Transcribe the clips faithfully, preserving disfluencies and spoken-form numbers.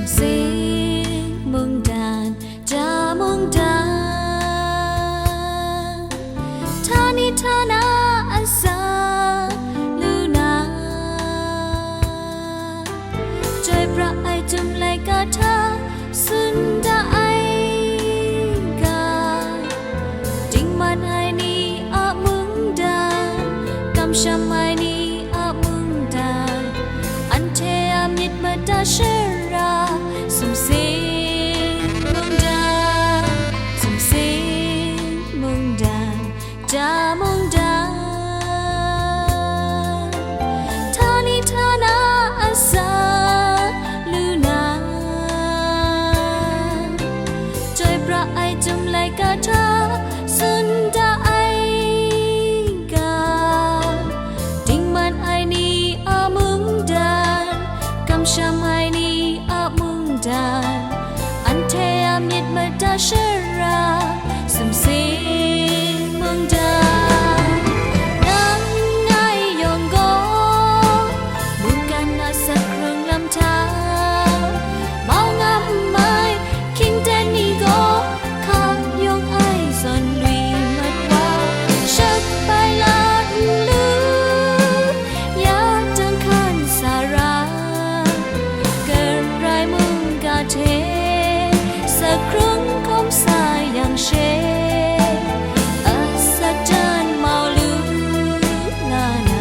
Sing mungdan, ja mungdan, htani htana asa lu na, chyoi pra ai Chyum laika hta tsun da ai ga, dingman ai ni a mungdan, kamsham ai ni a mungdan, anhte a myit mada shara, sumsing mungdan, sumsing mungdan, ja mungdan, htani htana asa lu na, chyoi pra ai Chyum laika hta tsun da ai ga, dingman ai ni a mungdan, kamsham ai ni a mungdan, anhte a myit mada shara, sumsing mungdan, nang ngai yawng gaw, mungkan a sak hkrung lam hta, mau ngam mai hkying ten ni gaw, hka yawng ai zawn lui mat wa, shep bai la n lu, ya jang hkan sa ra, karai mungga hte sak hkrung hkawm sa yang she, asak jan mau lu nga na.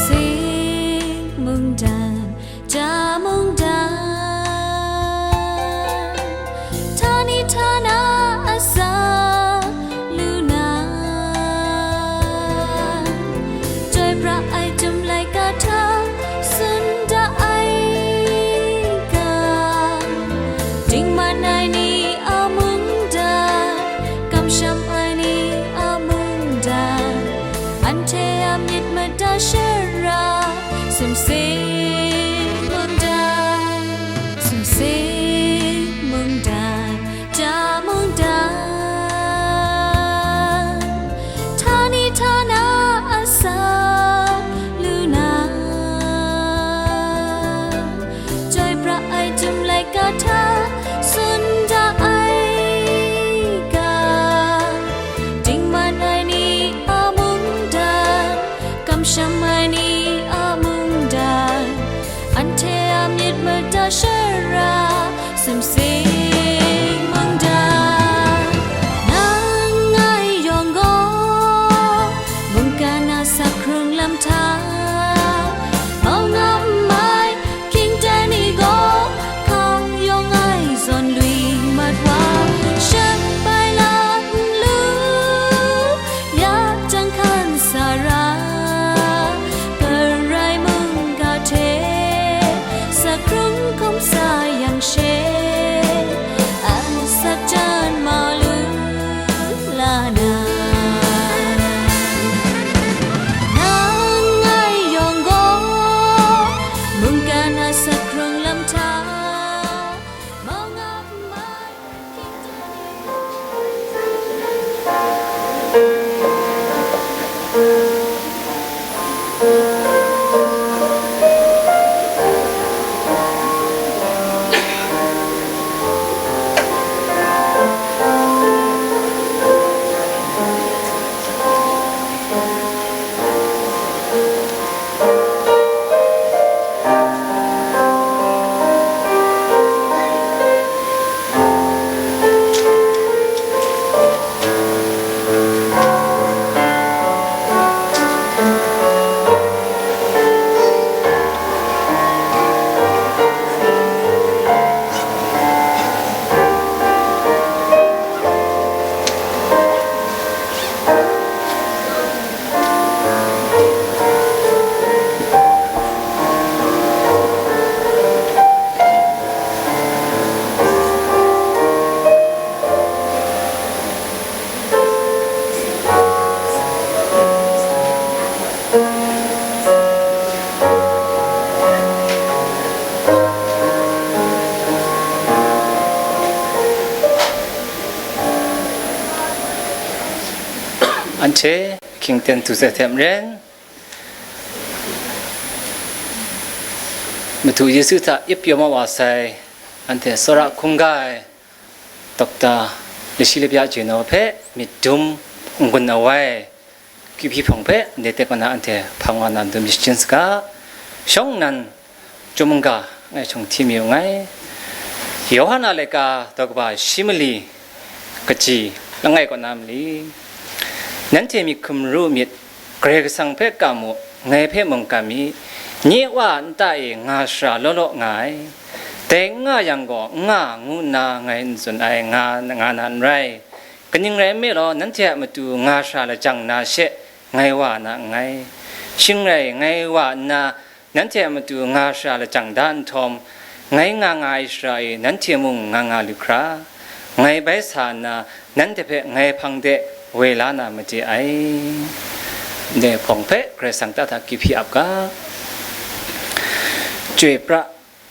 Sumsing mungdan, ja mungdan, htani htana asa lu na, chyoi pra ai Chyum laika hta tsun da ai ga, dingman ai ni a mungdan, kamsham ai ni a mungdan, anhte a myit mada shara, sumsing mungdan, sumsing mungdan, ja mungdan, htani htana asa lu na, chyoi pra ai Chyum laika hta tsun da ai ga, dingman ai ni a mungdan, kamsham ai ni a mungdan, anhte a myit mada shara, sumsing mungdan, nang ngai yawng gaw, mungkan a sak hkrung lam hta, mau ngam mai hkying ten ni gaw, hka yawng ai zawn lui mat wa, shep bai la n lu, ya jang hkan sa ra, karai mungga hte sak hkrung hkawm sa yang she, Hte, hkying ten du sai hte maren, Madu Yesu hta ip pyaw ma wa sai, anhte tsawra hkungga ai Dokta Lashi Lapya Jeno hpe myit dum n-gun awai, Kyu Hpyi hpawng hpe ndai kaw na anhte hpang wa na dum shachyun saga, shawng nnan chyum mungga ngai shawng hti mayu nngai. Yawhan a laika daw kaba shi mali kaji langai kaw na mali. Nanhte myit hkum ru myit, Karai Kasang hpe kam u, ngai hpe mung kam mi, nye Wa a nta e nga shara law law nga ai. Dai n nga yang gaw, n nga ngu nna ngai n tsun ai, nga, nga na n rai. Kaning rai nme law, nanhte a matu nga shara lajang na she, ngai wa na nngai. Shing rai, ngai wa nna, nanhte a matu nga shara lajang da nhtawm, ngai nga nga ai shara e nanhte mung nga nga lu hkra, ngai bai sa nna, nanhte hpe ngai hpang de woi la na made ai. Ndai hpawng hpe Karai Kasang ta hta kyu hpyi ap ga. Chyoi pra,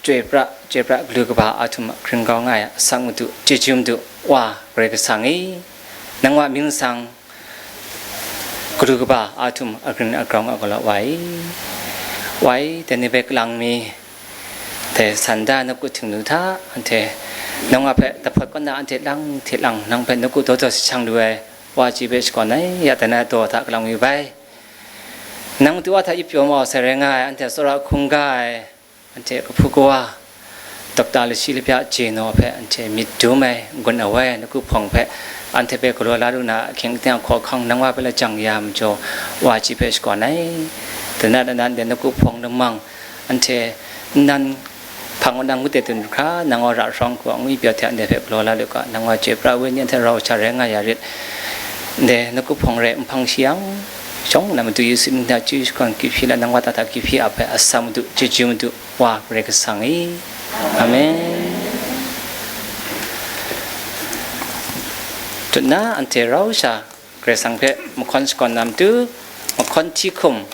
chyoi pra, chyoi pra, galu kaba a htum a hkring kau nga ai asak Madu, chyeju Madu, Wa Karai Kasang i, nang wa mying nsang, galu kaba a htum a hkring a grau nga galaw wa i. Wa i, dai ni bai kalang mi, dai san da nawku htingnu hta, anhte nang wa hpe dahpawt kaw na anhte lang hte lang nang hpe nawku daw daw jahpawt lu ai, Wa chyi hpe shakawn ai, ya dai na daw hta kalang mi bai. Nang Madu Wa hta ip pyaw ma wa sai rai nga ai, anhte tsawra hkungga ai, anhte kahpu kawa, Dokta Lashi Lapya Jeno hpe anhte myit dum ai, n-gun awai ai nawku hpawng hpe, anhte hpe galaw la lu na, ahkying aten a hkawhkang nang wa hpe lajang ya majaw, Wa chyi hpe shakawn ai. Dai na, dai na, ndai nawku hpawng lamang, anhte nnan hpang ngu nang ngut de dun hkra, nang wa ra hkrawng hku a ngwi pyaw hte anhte hpe galaw la lu ga, nang wa chyoi pra ai wenyi anhte rau sha rai nga ya rit. Ndai nawku hpawng rai n hpang shi yang, shawng nnan Madu Yesu mying hta chyeju shakawn kyu hpyi la, nang wa ta hta kyu hpyi ap ai asak Madu, chyeju Madu, Wa Karai Kasang i. Amen. Dut nna anhte rau sha Karai Kasang hpe mahkawn shakawn na matu, mahkawn hti hkum,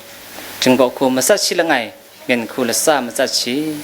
jingbaw hku matsat shi langai, myen hku latsa matsat shi.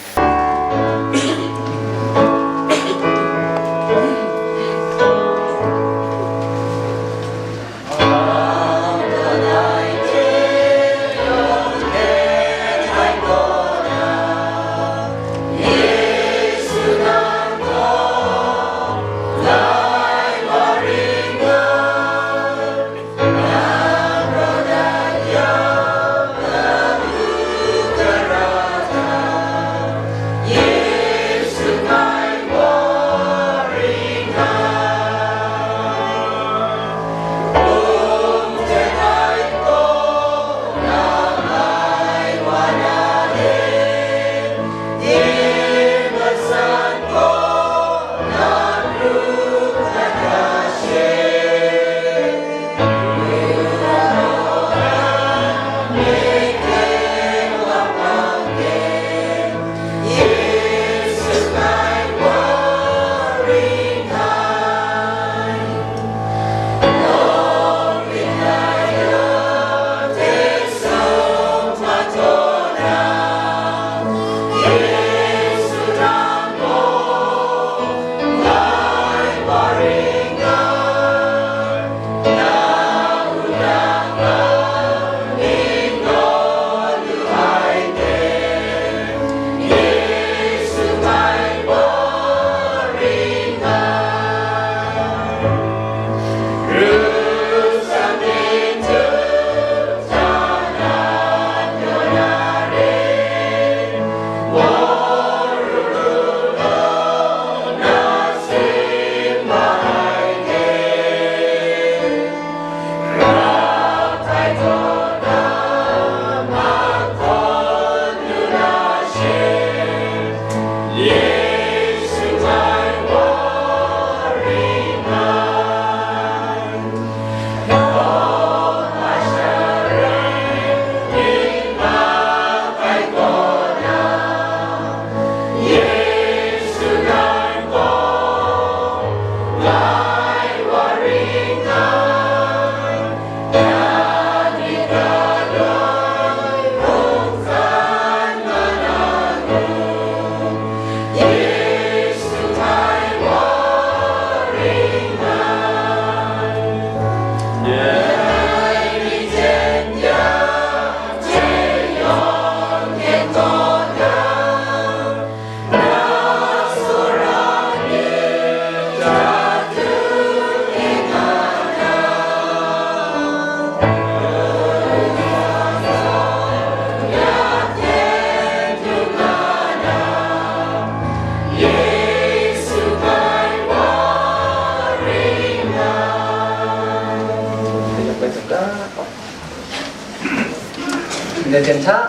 Laten hta,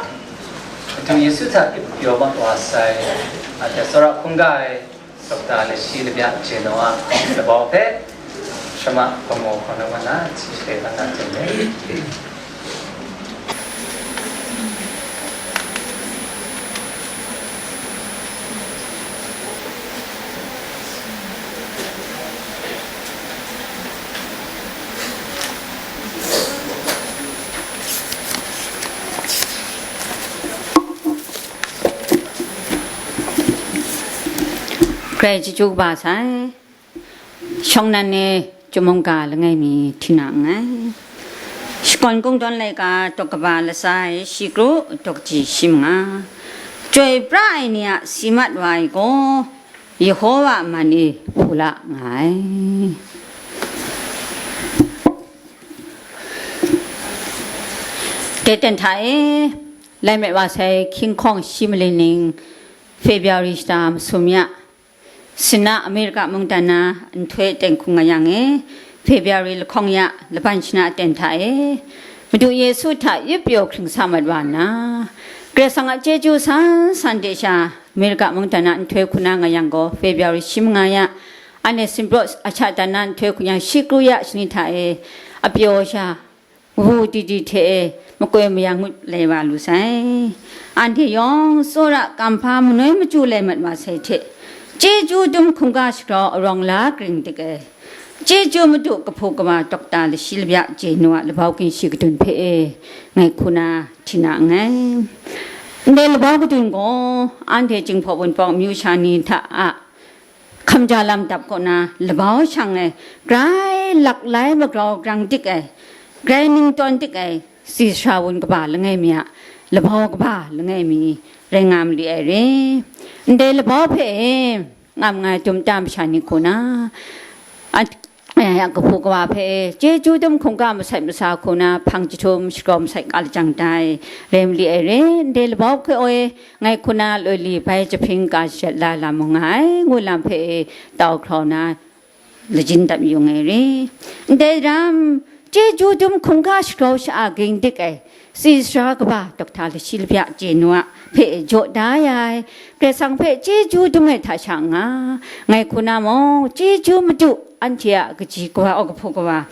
Madu Yesu hta ip pyaw mat wa sai, a hte tsawra hkungga ai, Dokta Lashi Labya Jeno a labau hpe, shama gamu hkawng na ma na, hti shaloi na na teng le. Grai chyeju kaba sai. Shawng nnan e, chyum mungga langai mi hti na nngai. Shakawn Kungdawn laika, daw kaba latsa e shi kru, daw kaji shi manga. Chyoi pra ai ni a si mat wa ai gaw, Yehowa a man e hpu la nga ai. Dai ten hta e, lai met wa sai hkying hkawng shi mali ning, February shata masum ya, Sina Amerika mungdan na nhtoi teng hkung nga yang e, February lahkawng ya laban shana aten hta e, Madu Yesu hta yip pyaw hkring sa mat wa nna, Karai Kasang a chyeju san san de sha, Amerika mungdan na nhtoi hkuna nga yang gaw, February shi manga ya, anhte Simbrawt a hta dan na nhtoi hkun yang shi kru ya shani hta e, a pyaw sha, wu di di hte e makoi mayang ngut lai wa lu sai. Anhte yawng tsawra kamhpa manoi machyu lai mat wa sai hte, chyeju dum hkungga shagrau arawng la gring dik ai. Chyeju Madu kahpu kaba Dokta Lashi Labya Jeno a labau ginshi kadun hpe e, ngai hku na hti na nngai. Ndai labau kadun gaw, anhte Jinghpaw Wunpawng amyu sha ni hta a hkamja lam dap kaw na labau shang ai, grai laklai magrau grang dik ai, grai ningtawn dik ai, tsi sara wun kaba langai mi a labau kaba langai mi rai nga mali ai re. Ndai labau hpe e, ngam nga ai dum ta masha ni hku na, a, a, kahpu kaba hpe e, chyeju dum hkungga masat masa hku na hpang jahtum shagrau masat ka lajang dai, rai mali ai re. Ndai labau hpe e, ngai hku na loi li bai jahpring ka shajat la lam mu nga ai, ngu lam hpe e, tau hkrau na, lajin dap yu nga ai re. Ndai ram, chyeju dum hkungga shagrau sha-a ging dik ai, tsi sara kaba Dokta Lashi Labya Jeno a hpe jaw da ya ai, Karai Kasang hpe chyeju dum ai hta sha nga, ngai hku na mung, chyeju Madu, anhte a kaji kawa, aw kahpu kawa,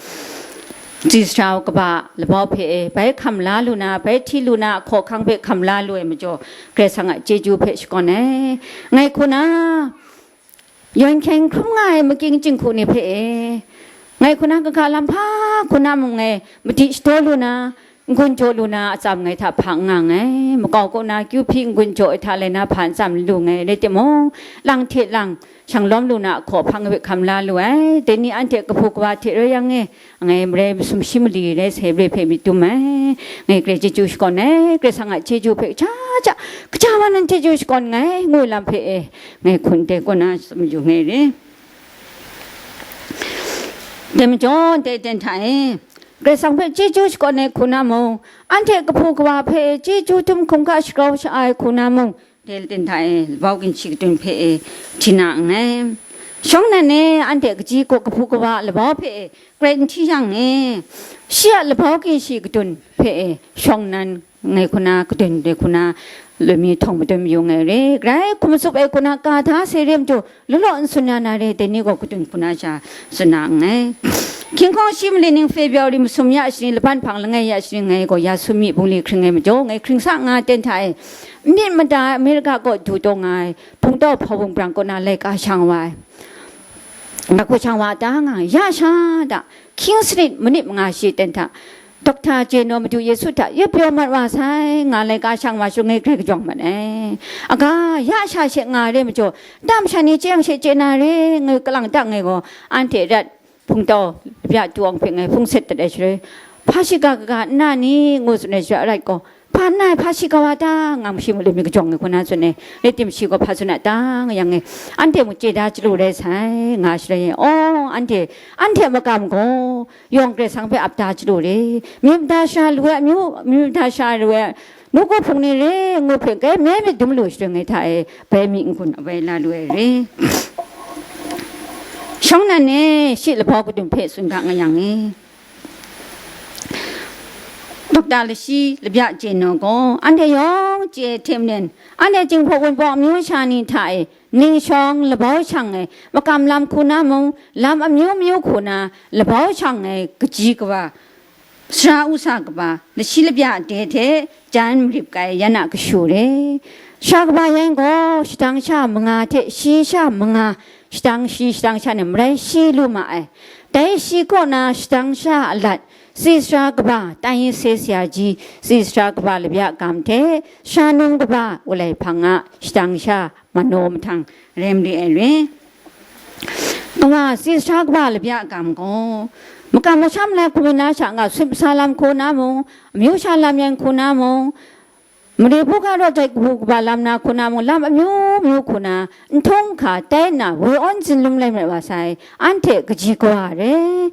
tsi sara kaba labau hpe e, bai hkam la lu na, bai hti lu na, a hkawhkang hpe hkam la lu ai majaw, Karai Kasang a chyeju hpe shakawn ai. Ngai hku na, yawn hkyeng hkrum nga ai makying jinghku ni hpe e, ngai hku na kaga lam hpa hku na mung e, madi shadaw lu na, n-gun jaw lu na atsam ngai hta hpa n nga nngai. Makau kaw na kyu hpyi n-gun jaw ai hta lai na hpa n tsam lu nngai, rai timung, lang hte lang, shang lawm lu na a hkaw hpang hpe hkam la lu ai. Dai ni anhte kahpu kawa hte rai yang e, ngai marai masum shi mali rai sai re hpe myit dum ai. Ngai Karai chyeju shakawn ai, Karai Kasang a chyeju hpe kaja ja, kaja wa nan chyeju shakawn nngai, ngu lam hpe e, ngai hkun de kaw na tsun yu nngai re. Dai majaw, dai ten hta e, Karai Kasang hpe chyeju shakawn ai hku na mung, anhte kahpu kawa hpe chyeju dum hkungga shagrau sha ai hku na mung, dai ten hta e, labau ginshi kadun hpe e, hti na nngai. Shawng nnan e, anhte kaji kaw kahpu kawa labau hpe e, grai n hti yang e, shi a labau ginshi kadun hpe e, shawng nnan ngai hku na kadun de hku na, loi mi htawng madun mayu ngai re, grai hkum tsup ai hku na ka da sai re matu, law law n tsun ya na re, dai ni gaw kadun hku na sha tsun na nngai. Hkying hkawng shi mali ning February masum ya shani laban hpang langai ya shani ngai gaw ya sumi bungli hkring ai majaw, ngai hkring sa nga ten hta e, myit mada ai Amerika kaw du taw nga ai, hpungtau hpawung brang kaw na laika shang wa ai. Nga hku shang wa ta nga, ya sha da, hkying sanit manit manga shi ten hta, Dokta Jeno Madu Yesu hta yip pyaw mat wa sai, nga laika shang wa shung e grai kajawng mat ai. Aga, ya sha she nga re majaw, tam sha ni chye yang she chye na re, ngai kalang ta ngai gaw, anhte rat hpungtau, bya tu awng hpe ngai hpung set dat ai shaloi, hpa shiga kaga n na ni, ngu tsun ai shaloi, arat gaw, hpa n na ai, hpa shiga wa ta, nga mashi malu mi kajawng ai hku na tsun ai, rai tim shi gaw hpa tsun a ta, nga yang e, anhte mung chye da chyalu rai sai, nga shaloi, aw, anhte, anhte makam gaw, yawng Karai Kasang hpe ap da chyalu re, myi mada sha lu ai, myi, myi mada sha lu ai, nu kaw hpung ni re, ngu hpe kai me myit dum lu shading ai hta e, bai myi n-gun awai la lu ai re. Shawng nnan e, shi labau kadun hpe tsun ga nga yang e, Dokta Lashi Labya Jeno gaw, anhte yawng chye hte maren, anhte Jinghpaw Wunpawng amyu sha ni hta e, ning shawng labau shang ai, makam lam hku na mung, lam amyu myu hku na labau shang ai kaji kawa, sara u sa kaba, lashi labya de hte jan marip kai yan a kashu re. Sara kaba yan gaw, shadang sha manga hte shi sha manga, shadang shi, shadang sha ni marai shi lu ma ai. Dai shi kaw na shadang sha alat, tsi sara kaba, Tanye Se Sayaji, tsi sara kaba labya gam hte, sara num kaba, Wulai Hpang a shadang sha, mano mahtang, rem re ai re. Kawa tsi sara kaba labya gam gaw, makam masham lai hku na sha nga, sumsa lam hku na mung, amyu sha lam yan hku na mung, mare hpu ga rawt ai kabu kaba lam na hku na mung, lam amyu myu hku na, n htung hka tai nna, woi awn zinlum lai mat wa sai, anhte kaji kawa re.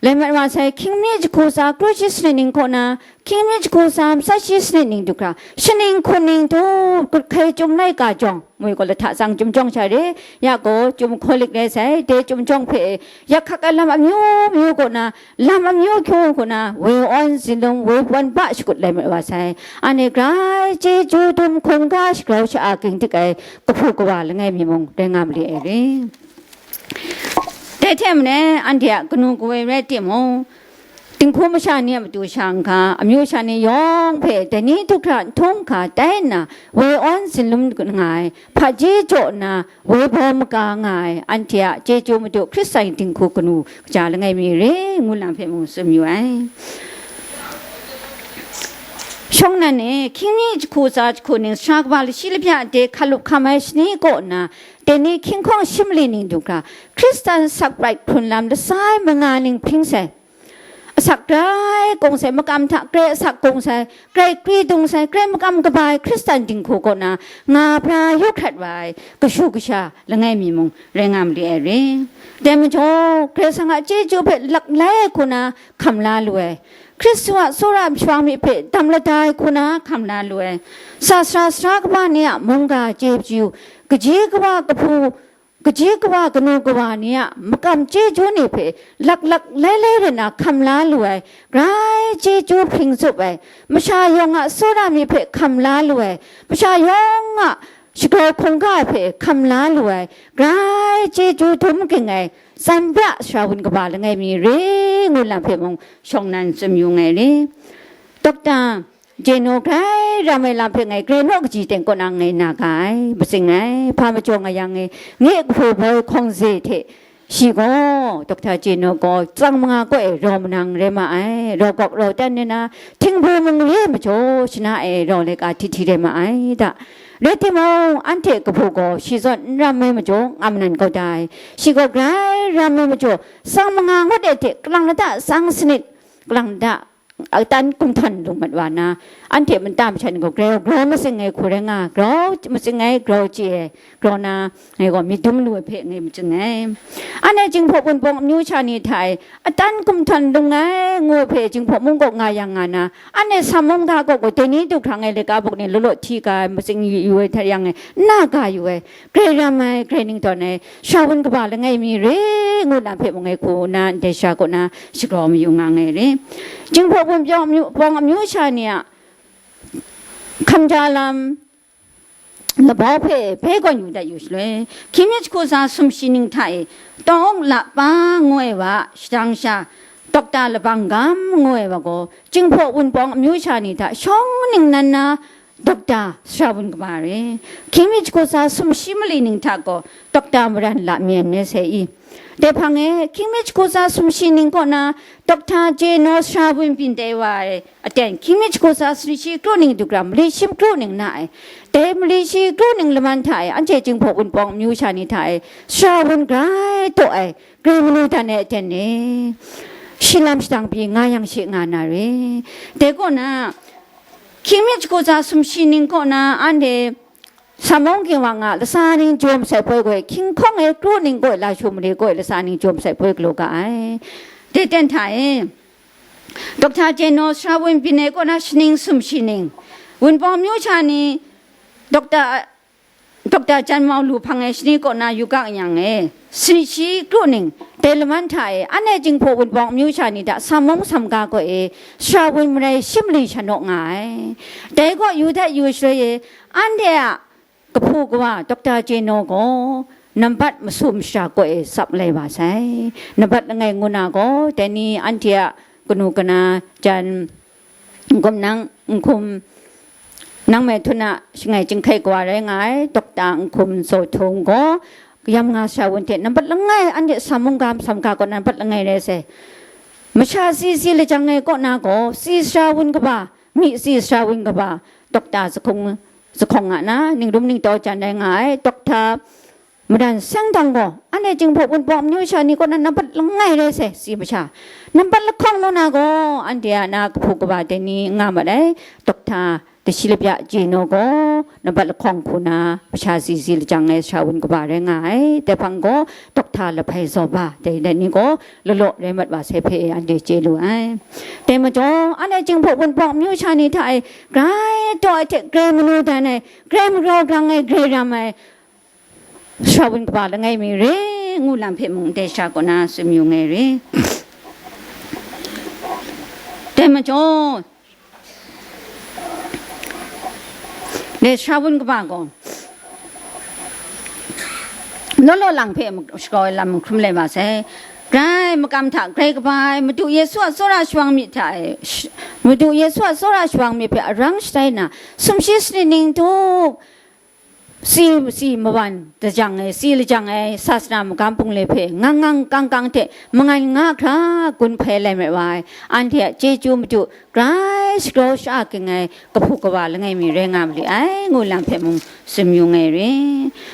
Lai mat wa sai, hkying mi jahku tsa kru shi sanit ning kaw na, hkying mi jahku tsa matsat shi sanit ning du hkra, shaning hkun ning du, kut hkai chyum laika jawng, moi gaw lahta tsang chyum jawng sha re, ya gaw, chyum hkawlik rai sai, dai chyum jawng hpe, yak hkak ai lam amyu myu kaw na, lam amyu hkyu kaw na, woi awn zinlum, woi wan ba shakut lai mat wa sai. Anhte grai chyeju dum hkungga shagrau sha-a ging dik ai, kahpu kawa langai mi mung, rai nga ma li ai re. Dai hte maren, anhte a kanu kawoi rai timung, dinghku masha ni a matu sha nhka, amyu sha ni yawng hpe dai ni du hkra n htung hka tai nna, woi awn zinlum nga ai, hpaji jaw nna, woi bawm maga nga ai, anhte a chyeju Madu Hkristan dinghku kanu kaja langai mi re, ngu lam hpe mung tsun yu ai. Shawng nnan e, hkying mi jahku tsa jahku ning, sara kaba lashi labya de hkalup hkam ai shani kaw nna, dai ni hkying hkawng shi mali ning du hkra, Hkristan asak prat hkrun lam latsa ai manga ning hpring sai. Asak grai kung sai, makam hta grai asak kung sai, grai kri dung sai, grai makam kaba ai Hkristan dinghku kaw na nga pra yu hkrat wa ai kashu kasha langai mi mung rai nga ma li ai re. Dai majaw, Karai Kasang a chyeju hpe lak lai ai hku na hkam la lu ai, Hkristu a tsawra ai masha mi hpe dam lada ai hku na hkam la lu ai, sa sara sara kaba ni a mungga chye chyu, kaji kawa kahpu, kaji kawa kanu kawa ni a makam chyeju ni hpe lak lak lai lai rai na hkam la lu ai, grai chyeju hpring tsup ai, masha yawng a tsawra mi hpe hkam la lu ai, masha yawng a shagrau hkungga hpe hkam la lu ai, grai chyeju dum ging ai, tsam bra sara wun kaba langai mi re ngu lam hpe mung shawng nnan tsun yu nngai re. Dokta Jeno grai ram ai lam hpe ngai grai naw kaji teng kaw na ngai na ga ai, matsing ai, hpa majaw nga yang e, nye kahpu boi hkawng ze hte shi gaw, Dokta Jeno gaw tsang manga kaw e rau manang rai ma ai, rau gawk rau tan nna, htingbui mung re majaw, shana e rau laika hti hti rai ma ai da. Rai timung, anhte kahpu gaw shi zawn n ram ai majaw, ngam nan kau da ai. Shi gaw grai ram ai majaw, tsang manga ngut ai hte, kalang lata tsang sanit, kalang lata atan kumhtawn lung mat wa na, anhte nta masha ni gaw grau grau matsing ai hku rai nga, grau matsing ai, grau chye ai, grau na, ngai gaw myit dum lu ai hpe ngai matsing ai. Anhte Jinghpaw Wunpawng amyu sha ni hta e, atan kumhtawn lung ai ngu ai hpe Jinghpaw mung kaw nga yang nga na, anhte Sam mung ga kaw gaw dai ni du hkra ngai laika buk ni law law hti ga ai, matsing yu yu ai hta yang e, n na ga yu ai, grai ram ai, grai ningdawn ai, sara wun kaba langai mi re ngu lam hpe mung ngai hku nna ndai sha kaw na shagrau mayu nga nngai re. Jinghpaw Wunpawng amyu, pawng amyu sha ni a hkam ja lam labau hpe bai gawn yu dat yu shaloi, hkying mi jahku tsa sumshi ning hta e, Tawng Lapa ngu ai wa a shadang sha, Dokta Labang Gam ngu ai wa gaw, Jinghpaw Wunpawng amyu sha ni hta shawng ningnan na, Dokta sara wun kaba re, hkying mi jahku tsa sumshi mali ning hta gaw, Dokta Maran Lamyen ngai sai i. Dai hpang e, hkying mi jahku tsa sumshi ning kaw na, Dokta Jeno sara wun byin tai wa ai aten, hkying mi jahku tsa sumshi kru ning du gram, mali shi kru ning na ai. Dai mali shi kru ning laman hta e, anhte Jinghpaw Wunpawng amyu sha ni hta e, sara wun grai taw ai, Karai manu dan ai aten e, shi lam shadang pyi nga yang she nga na re. Dai kaw na, hkying mi jahku tsa sumshi ning kaw na, anhte Samawng ginwang a lasa ning jaw masai poi gaw, hkying hkawng e kru ning gaw, lashu mare gaw, lasa ning jaw masai poi galaw ga ai. Dai ten hta e, Dokta Jeno sara wun byin ai kaw na shaning sumshi ning, Wunpawng amyu sha ni, Dokta Dokta Jan Mau Lu hpang e shani kaw na yu ga yang e, shani shi kru ning, dai laman hta e, anhte Jinghpaw Wunpawng amyu sha ni hta sa mung samga gaw e, sara wun marai shi mali sha naw nga ai. Dai gaw yu dat yu shaloi e, anhte a kahpu kawa Dokta Jeno gaw nambat masu mashara gaw e tsap lai wa sai. Nambat langai ngu na gaw, dai ni anhte a kanu kana jan n-gun nang n-gun nang mei htu na shangai chyinghkai kawa rai nga ai, Dokta Nhkum Zaw Htung gaw, yam nga sara wun hte nambat langai, anhte sa mungga masam ga kaw nambat langai rai sai. Masha si si lajang ai kaw na gaw, si sara wun kaba, mi si sara wun kaba, Dokta Zahkung, Zahkawng nga na, ningrum ningtau jan rai nga ai, Dokta Madan Seng Dang gaw, anhte Jinghpaw Wunpawng amyu sha ni kaw na nambat langai rai sai, si masha. Nambat lahkawng ngu na gaw, anhte a na kahpu kaba dai ni nga mat ai, Dokta Dashi Lapya Jeno gaw, nambat lahkawng hku na, masha si si lajang ai sara wun kaba rai nga ai, dai hpang gaw, Dokta Lahpai Zaw Ba, dai, dai ni gaw, lalaw rai mat wa sai hpe anhte chye lu ai. Dai majaw, anhte Jinghpaw Wunpawng amyu sha ni hta e, grai taw ai hte, grai manu dan ai, grai marau grang ai, grai ram ai, sara wun kaba langai mi re ngu lam hpe mung ndai sha kaw na tsun yu ngai re. Dai majaw, dai sara wun kaba gaw, law law lang hpe shakau ai lam hkrum lai wa sai. Grai makam hta grai kaba ai, Madu Yesu a tsawra shawang myit hta e, sh-, Madu Yesu a tsawra shawang myit hpe arang shatai nna, sumshi sanit ning tup, si, si mawan lajang ai, si lajang ai, sasana magam bungli hpe ngang ngang kang kang hte mangan nga hkra gun hpai lai mat wa ai, anhte a chyeju madu grai shagrau sha-a ging ai kahpu kawa langai mi rai nga ma li ai, ngu lam hpe mung tsun yu ngai re.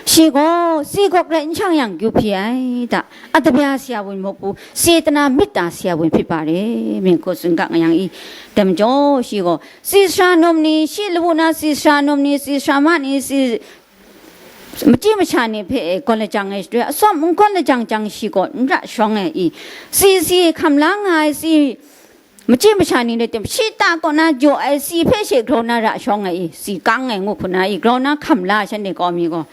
Shi gaw, si gawk rai n shang yang, kyu hpyi ai da, a tabya si a wun muk pu, setana myit ta si a wun hpyi pa re, mying hku tsun ga nga yang i, dai majaw, shi gaw, si sara num ni, shi lawu na si sara num ni, si sara ma ni, si machyi masha ni hpe gawn lajang ai shaloi, atsawm n gawn lajang jang shi gaw n ra shawng ai i, si si hkam la nga ai si, machyi masha ni rai tim, shi ta kaw na jaw ai si hpe she grau na ra shawng ai i, si kang ai ngu hku na i, grau na hkam la shanhte kau mi gaw,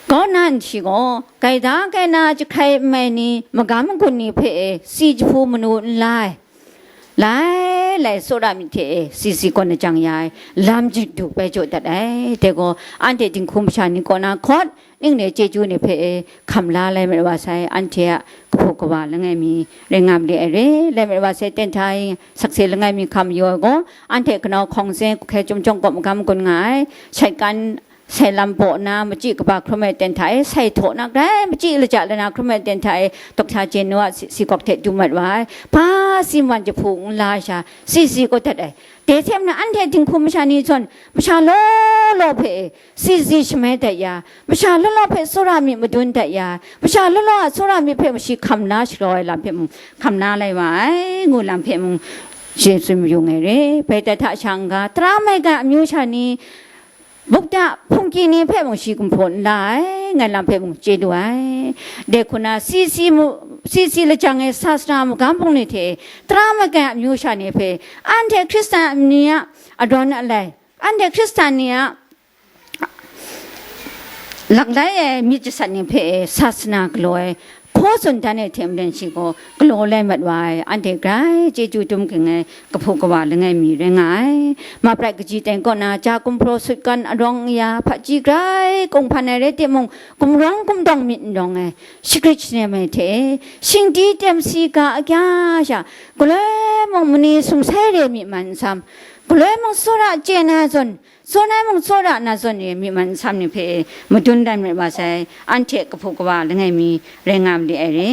grau na nshi gaw, gaida gaina jahkrai n mai ni, magam magun ni hpe e, si jahpu manu n la ai. Lai lai tsawra myit hte e, si si gawn lajang ya ai, lam jahtuk bai jaw dat ai. Dai gaw, anhte dinghku masha ni kaw na hkawt, ning ni chyeju ni hpe e, hkam la lai mat wa sai, anhte a kahpu kawa langai mi, rai nga ma li ai re, lai mat wa sai, ten hta e, sakse langai mi hkam yu ai gaw, anhte kanau hkawng se, hkrai chyum chyawng gaw magam gun nga ai, shaikan, sai lam baw na, machyi kaba hkrum ai ten hta e, sai htaw na grai machyi laja lana hkrum ai ten hta e, Dokta Jeno a si, si gawk hte du mat wa ai. Hpa si man jahpu n la sha, si si gaw dat ai. Dai hte mung anhte dinghku masha ni zawn, masha law law hpe si si shamai dat ya, masha law law hpe tsawra myit madun dat ya, masha law law a tsawra myit hpe mashi hkam la shagrau ai lam hpe mung, hkam la lai wa ai, ngu lam hpe mung, shi tsun mayu ngai re. Bai dat hta sha n-ga, tara maigan amyu sha ni, bukda hpungki ni hpe mung shi kumhpaw n la ai, ngai lam hpe mung chye lu ai. Dai hku na, si si mu, si si lajang ai sasana magam bungli hte tara maigan amyu sha ni hpe, anhte Hkristan ni a arawn alai, anhte Hkristan ni a laklai ai myit jasat ni hpe sasana galaw ai, hkaw tsun dan ai hte maren shi gaw galaw lai mat wa ai, anhte grai chyeju dum ging ai kahpu kawa langai mi rai nga ai. Maprai kaji teng kaw na ja gumhpraw sutgan arawng aya hpaji grai kunghpan ai rai timung, gumrawng gumdawng myit n rawng ai, shagrit shanem ai hte, shingdi teng si ga agya sha, galoi mung mani sumsai re myit man nsam, galoi mung tsawra chye na zawn, Tsun ai mung tsawra na zawn e, myi man nsam ni hpe madun dan mat wa sai, anhte kahpu kawa langai mi rai nga ma li ai re.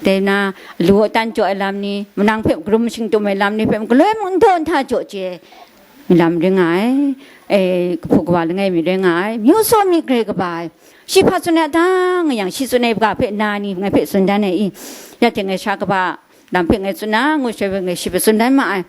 Dai na, lu adan jaw ai lam ni, manang hpe karum shingtum ai lam ni hpe, galoi mung n daw n hta jaw chye ai lam rai nga ai, e, kahpu kawa langai mi rai nga ai, myu tsaw myit grai kaba ai. Shi hpa tsun ai dang yang, shi tsun ai ga hpe na ni ngai hpe tsun dan ai i, ya ting ai sha kaba, lam hpe ngai tsun na, ngu sha hpe ngai shi hpe tsun dan ma ai.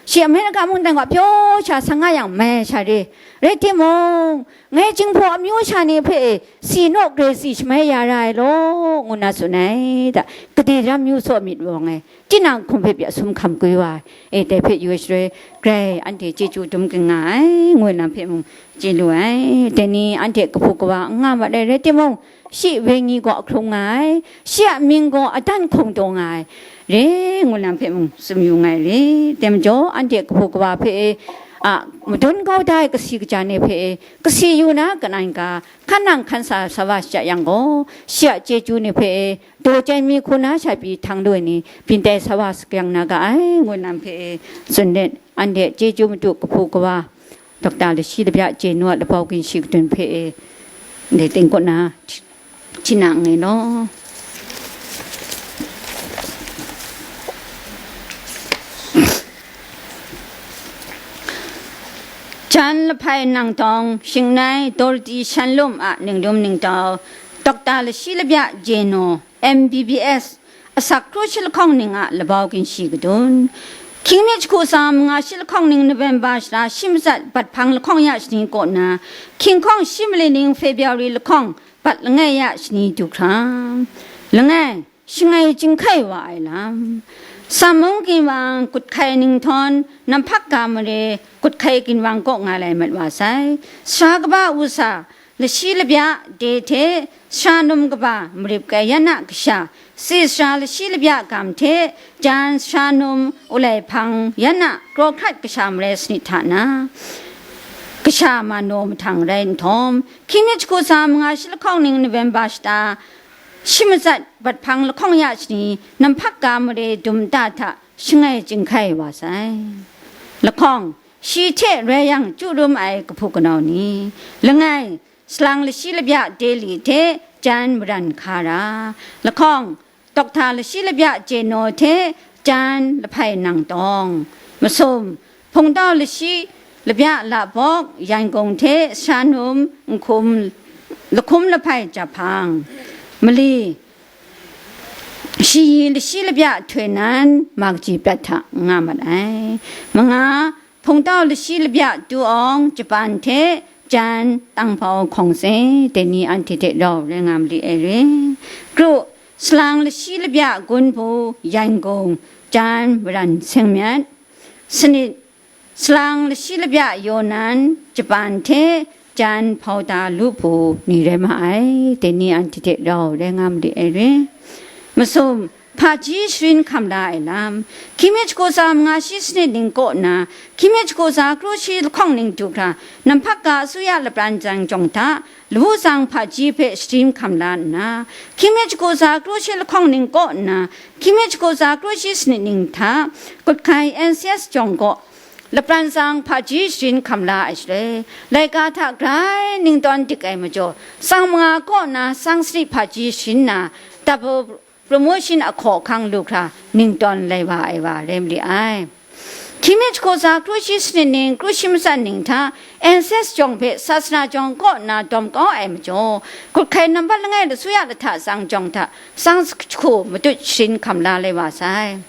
Shi Amerika mungdan gaw pyaw sha sa nga yang, mai sha re. Rai timung, ngai Jinghpaw amyu sha ni hpe si naw grai si shamai ya ra ai law, ngu na tsun ai da. Gade ram yu tsaw myit wawng ai, tinang hkum hpe bya sum hkam kwi wa ai, e, dai hpe yu ai shaloi, grai anhte chyeju dum ging nga ai, ngu na hpe mung chye lu ai. Dai ni anhte kahpu kawa n nga mat ai rai timung, shi wenyi gaw ahkrung nga ai, shi a mying gaw adan hkung taw nga ai, re ngu na hpe mung tsun yu nga ai re. Dai majaw, anhte kahpu kawa hpe a madun kau da ai kasi kaja ni hpe kasi yu na kanan ga, hkan nang hkan sa sa wa shajat yang gaw, shi a chyeju ni hpe daw chyai mi hku na sha pyi htang lu ai ni byin tai sa wa sakyang na ga ai, ngu na hpe tsun let, anhte chyeju madu kahpu kawa, Dokta Lashi Labya Jeno a labau ginshi kadun hpe e, ndai ting kaw na hti-, hti na nngai law. Jan lahpai nang tawng, shingnai Dorothy Shanlum a ninglum ningtau, Dokta Lashi Labya Jeno, M B B S, asak kru shi lahkawng ning a labau ginshi kadun. Hkying mi jahku tsa manga shi lahkawng ning November shara shi matsat bat hpang lahkawng ya shani kaw na, hkying hkawng shi mali ning February lahkawng bat langai ya shani du hkra, langai, shangai chyinghkai wa ai lam. Sam mung ginwang kut hkai ning htawn, namhpak ga mare kut hkai ginwang kaw nga lai mat wa sai. Sara kaba usa, lashi labya de hte sara num kaba marip kai yan a kasha, tsi sara lashi labya gam hte jan sara num ulai hpang yan a kraw hkrat kasha marai sanit hta na, kasha mano mahtang rai nhtawm, hkying mi jahku tsa manga shi lahkawng ning November shata shi matsat bat hpang lahkawng ya shani namhpak ga mare dum nta hta shangai chyinghkai wa sai. Lahkawng, shi hte rai yang chyu rum ai kahpu kanau ni, langai, salang lashi labya de li hte jan maran hka ra, lahkawng, Dokta Lashi Labya Jeno hte jan lahpai nang tawng, masum, Hpungtau Lashi Labya Labawk, Yangon hte sara num nhkum lahkum lahpai jahpang, mali, shayi lashi labya htoi nan, ma kaji prat hta nga mat ai. Manga, Hpungtau Lashi Labya Tu Awng, Japan hte jan tanghpau hkawng se, dai ni anhte hte rau rai nga mali ai re. Kru, salang lashi labya gun hpu, Yangon, jan maran seng myat. Sanit, salang lashi labya yaw nan, Japan hte jan hpau da lu hpu ni rai ma ai, dai ni anhte hte rau rai nga mali ai re. Masum, hpaji sharin hkam la ai lam. Hkying mi jahku tsa manga shi sanit ning kaw na, hkying mi jahku tsa kru shi lahkawng ning du hkra, namhpak ga asuya lapran tsang jawng hta, lawu tsang hpaji hpe sharin hkam la nna, hkying mi jahku tsa kru shi lahkawng ning kaw nna, hkying mi jahku tsa kru shi sanit ning hta, kut hkai N C S jawng kaw, lapran tsang hpaji sharin hkam la ai shaloi, laika hta grai ningtawn dik ai majaw, tsang manga kaw na tsang sanit hpaji sharin na, double promotion ahkaw ahkang lu hkra ningtawn lai wa ai wa rai mali ai. Hkying mi jahku tsa kru shi sanit ning, kru shi matsat ning hta, N C S jawng hpe sasana jawng kaw nna dawm kau ai majaw, kut hkai nambat langai lasuya lahta tsang jawng hta, tsang jahku matut sharin hkam la lai wa sai.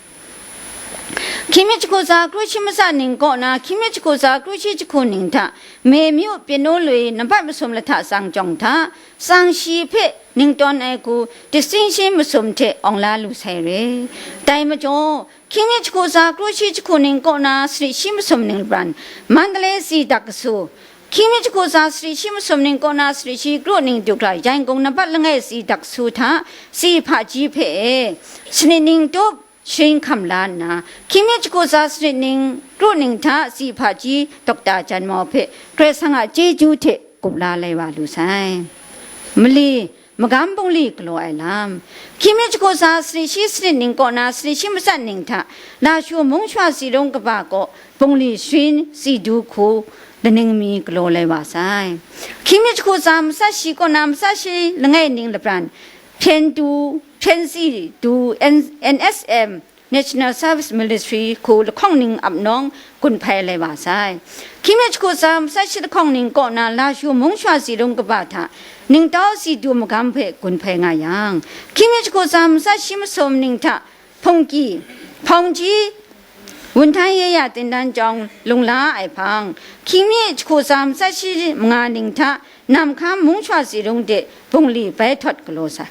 Hkying mi jahku tsa kru shi matsat ning kaw na, hkying mi jahku tsa kru shi jahku ning hta, Mei myu pyinu lui nambat masum lahta tsang jawng hta, tsang shi hpe ningtawn ai hku distinction masum hte awng la lu sai re. Dai majaw, hkying mi jahku tsa kru shi jahku ning kaw na sanit shi masum ning lapran, Mandalay tsi dak kasu, hkying mi jahku tsa sanit shi masum ning kaw na sanit shi kru ning du hkra, Yangon nambat langai tsi dak kasu hta, tsi hpaji hpe e, sanit ning tup, sharin hkam la nna, hkying mi jahku tsa sanit ning, kru ning hta tsi hpaji Dokta Jan Mau hpe Karai Kasang a chyeju hte gup la lai wa lu sai. Mali, magam bungli galaw ai lam. Hkying mi jahku tsa sanit shi sanit ning kaw na sanit shi matsat ning hta, Lashu mung shawa tsi rung kaba kaw bungli sharin tsi du hku laning mi galaw lai wa sai. Hkying mi jahku tsa matsat shi kaw na matsat shi langai ning lapran, hpyen du, hpyen tsi du, N-, N S M, National Service Military hku lahkawng ning ap nawng gun hpai lai wa sai. Hkying mi jahku tsa matsat shi lahkawng ning kaw na Lashu mung shawa tsi rung kaba hta, ningtau tsi du magam hpe gun hpai nga yang, hkying mi jahku tsa matsat shi masum ning hta, hpungki, hpawng ji, Wunhtan ye ya tindan chyawng lung la ai hpang, hkying mi jahku tsa matsat shi manga ning hta, namhkam mung shawa tsi rung de bungli bai htawt galaw sa,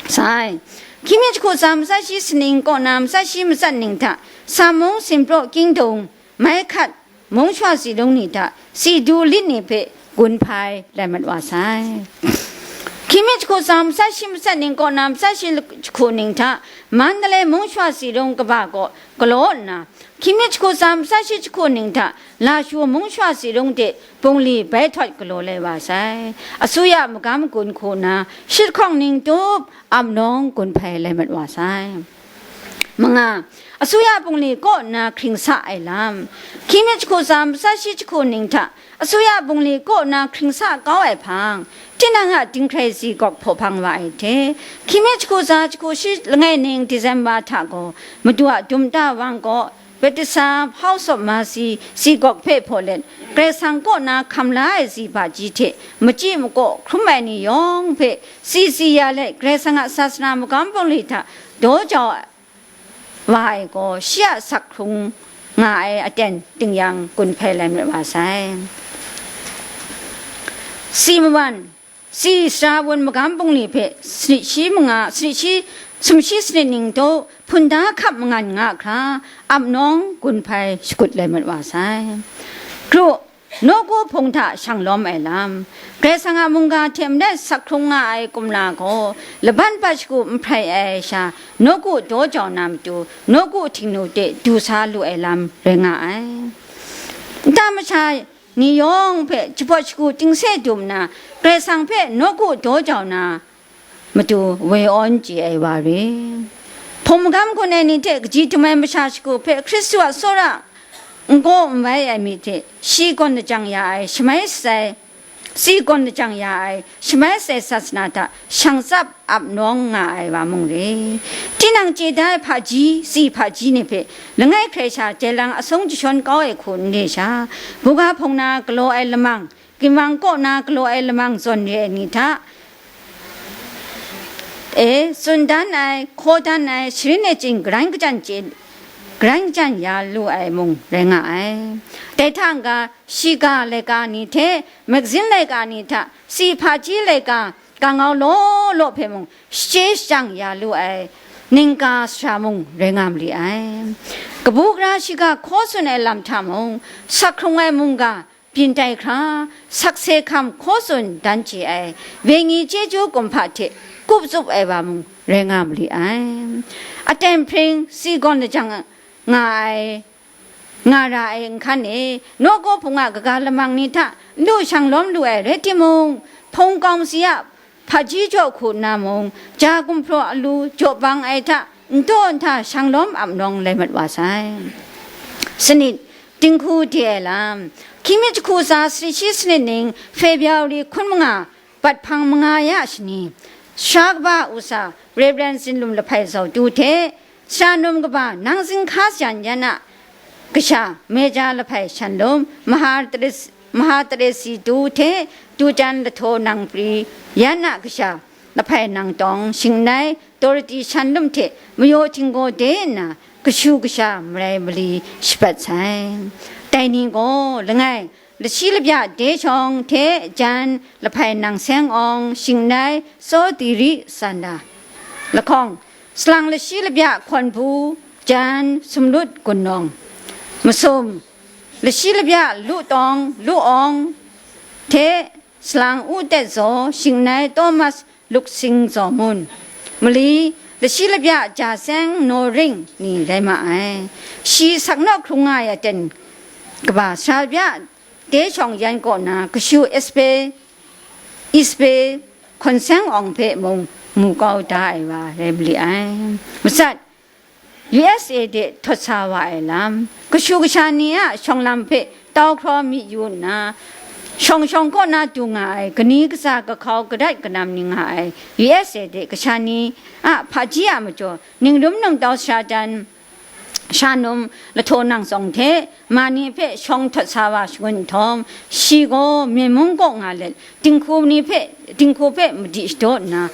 sai. Hkying mi jahku tsa matsat shi saning kaw na matsat shi matsat ning hta, Samung, Simpraw, Kingdung, Mai hkat, mung shawa tsi rung ni hta, tsi du lit ni hpe gun hpai lai mat wa sai. Hkying mi jahku tsa matsat shi matsat ning kaw na matsat shi jahku ning hta, Mandalay mung shawa tsi rung kaba kaw galaw nna, hkying mi jahku tsa matsat shi jahku ning hta, Lashu mung shawa tsi rung de bungli bai htawt galaw lai wa sai. Asuya magam gun hku na, shit hkawng ning tup, ap nawng gun hpai lai mat wa sai. Manga, asuya bungli kaw na hkring sa ai lam. Hkying mi jahku tsa matsat shi jahku ning hta, asuya bungli kaw na hkring sa kau ai hpang, tinang a dinghkrai tsi gawk hpaw hpang wa ai hte, hkying mi jahku tsa jahku shi langai ning December hta gaw, Madu a dum ta wang gaw, Bethesda House of Mercy tsi gawk hpe hpaw let, Karai Kasang kaw na hkam la ai tsi hpaji hte machyi makaw hkrum ai ni yawng hpe tsi tsi ya let, Karai Kasang a sasana magam bungli hta daw jau wa ai gaw, shi a sak hkrung nga ai aten ting yang gun hpai lai mat wa sai. Si mawan, si sara wun magam bungli hpe sanit shi manga, sanit shi, sumshi sanit ning daw, hpunda hkap mangan nga hkra, ap nawng gun hpai shakut lai mat wa sai. Kru, nawku hpung hta shang lawm ai lam. Karai Kasang a mungga hte ndai sak hkrung nga ai kumla gaw, laban pat shagu n hprai ai sha, nawku daw jau na matu, nawku htingnu de du sa lu ai lam rai nga ai. Nta masha ni yawng hpe jahpawt shagu tingse dum nna, Karai Kasang hpe nawku daw jau na matu woi awn chye ai wa re. Hpung magam hkun ai ni hte kaji htum ai masha shagu hpe Hkristu a tsawra n gaw n wai ai myit hte, shi gawn lajang ya ai shamai shatsai, si gawn lajang ya ai shamai shatsai sasana hta shang tsap ap nawng nga ai wa mung re. Tinang chye da ai hpaji, si hpaji ni hpe langai hkrai sha jai lang asung jashawn kau ai hku n re sha, buga hpung na galaw ai lamang, ginwang kaw na galaw ai lamang zawn re ai ni hta e tsun dan ai, hkaw dan ai, sharin ai chying garan kachyan chye, garan kachyan ya lu ai mung rai nga ai. Dai hta n-ga, shiga laika ni hte magazin laika ni hta, si hpaji laika kangau law law hpe mung shachye shajang ya lu ai ningga sara mung rai nga mali ai. Kabu gara shiga hkaw tsun ai lam hta mung, sak hkrung ai mungga byin tai hkra, sakse hkam hkaw tsun dan chye ai wenyi chyeju kumhpa hte kup tsup ai wa mung rai nga mali ai. Aten hpring si gawn lajang nga ai, nga ra ai nhkan e, nawku hpung a kaga lamang ni hta n lu shang lawm lu ai rai timung, hpung kawng si a hpaji jaw hku nna mung, ja gumhpraw alu jaw bang ai hta n taw nta shang lawm ap nawng lai mat wa sai. Sanit, dinghku de ai lam. Hkying mi jahku tsa sanit shi sanit ning, February hkun manga, bat hpang manga ya shani, sara kaba usa Rev. Zinlum Lahpai Zau Tu hte, sara num kaba Nang Zinhka Sajan yan a kasha Major Lahpai Shanlum, Maha Teres-, Maha Teresi Tu hte, Tujan Lahtaw Nang Pri yan a kasha Lahpai Nang Tawng, shingnai Dorothy Shanlum hte mayaw htinggaw de nna, kashu kasha marai mali shabat sai. Dai ni gaw langai, Lashi Labya Deshawng hte jan Lahpai Nang Seng Awng, shingnai Sawdiri Sanda, lahkawng, salang Lashi Labya Hkawnbu jan Sumlut Gunawng, masum, Lashi Labya Lu Tawng, Lu Awng hte salang U Tet Zaw, shingnai Thomas Luksing Zaw Mun, mali, Lashi Labya Ja Seng Naw Ring ni rai ma ai. Shi saknaw hkrung nga ai aten kaba sara bya Deshawng yan kaw na kashu Espe, Espe Hkawn Seng Awng hpe mung mu kau da ai wa rai mali ai. Matsat, U S A de htawt sa wa ai lam, kashu kasha ni a shawng lam hpe tau hkraw mi yu nna, shawng shawng kaw na du nga ai kani katsa kahkau kadat kanam ni nga ai U S A de kasha ni a hpaji a majaw, ningrum num tau sara jan, shanum Lahtaw Nang Tsawng hte ma ni hpe shawng htawt sa wa shangun nhtawm, shi gaw Myen mung kaw nga let, dinghku ni hpe, dinghku hpe madi shadaw nna,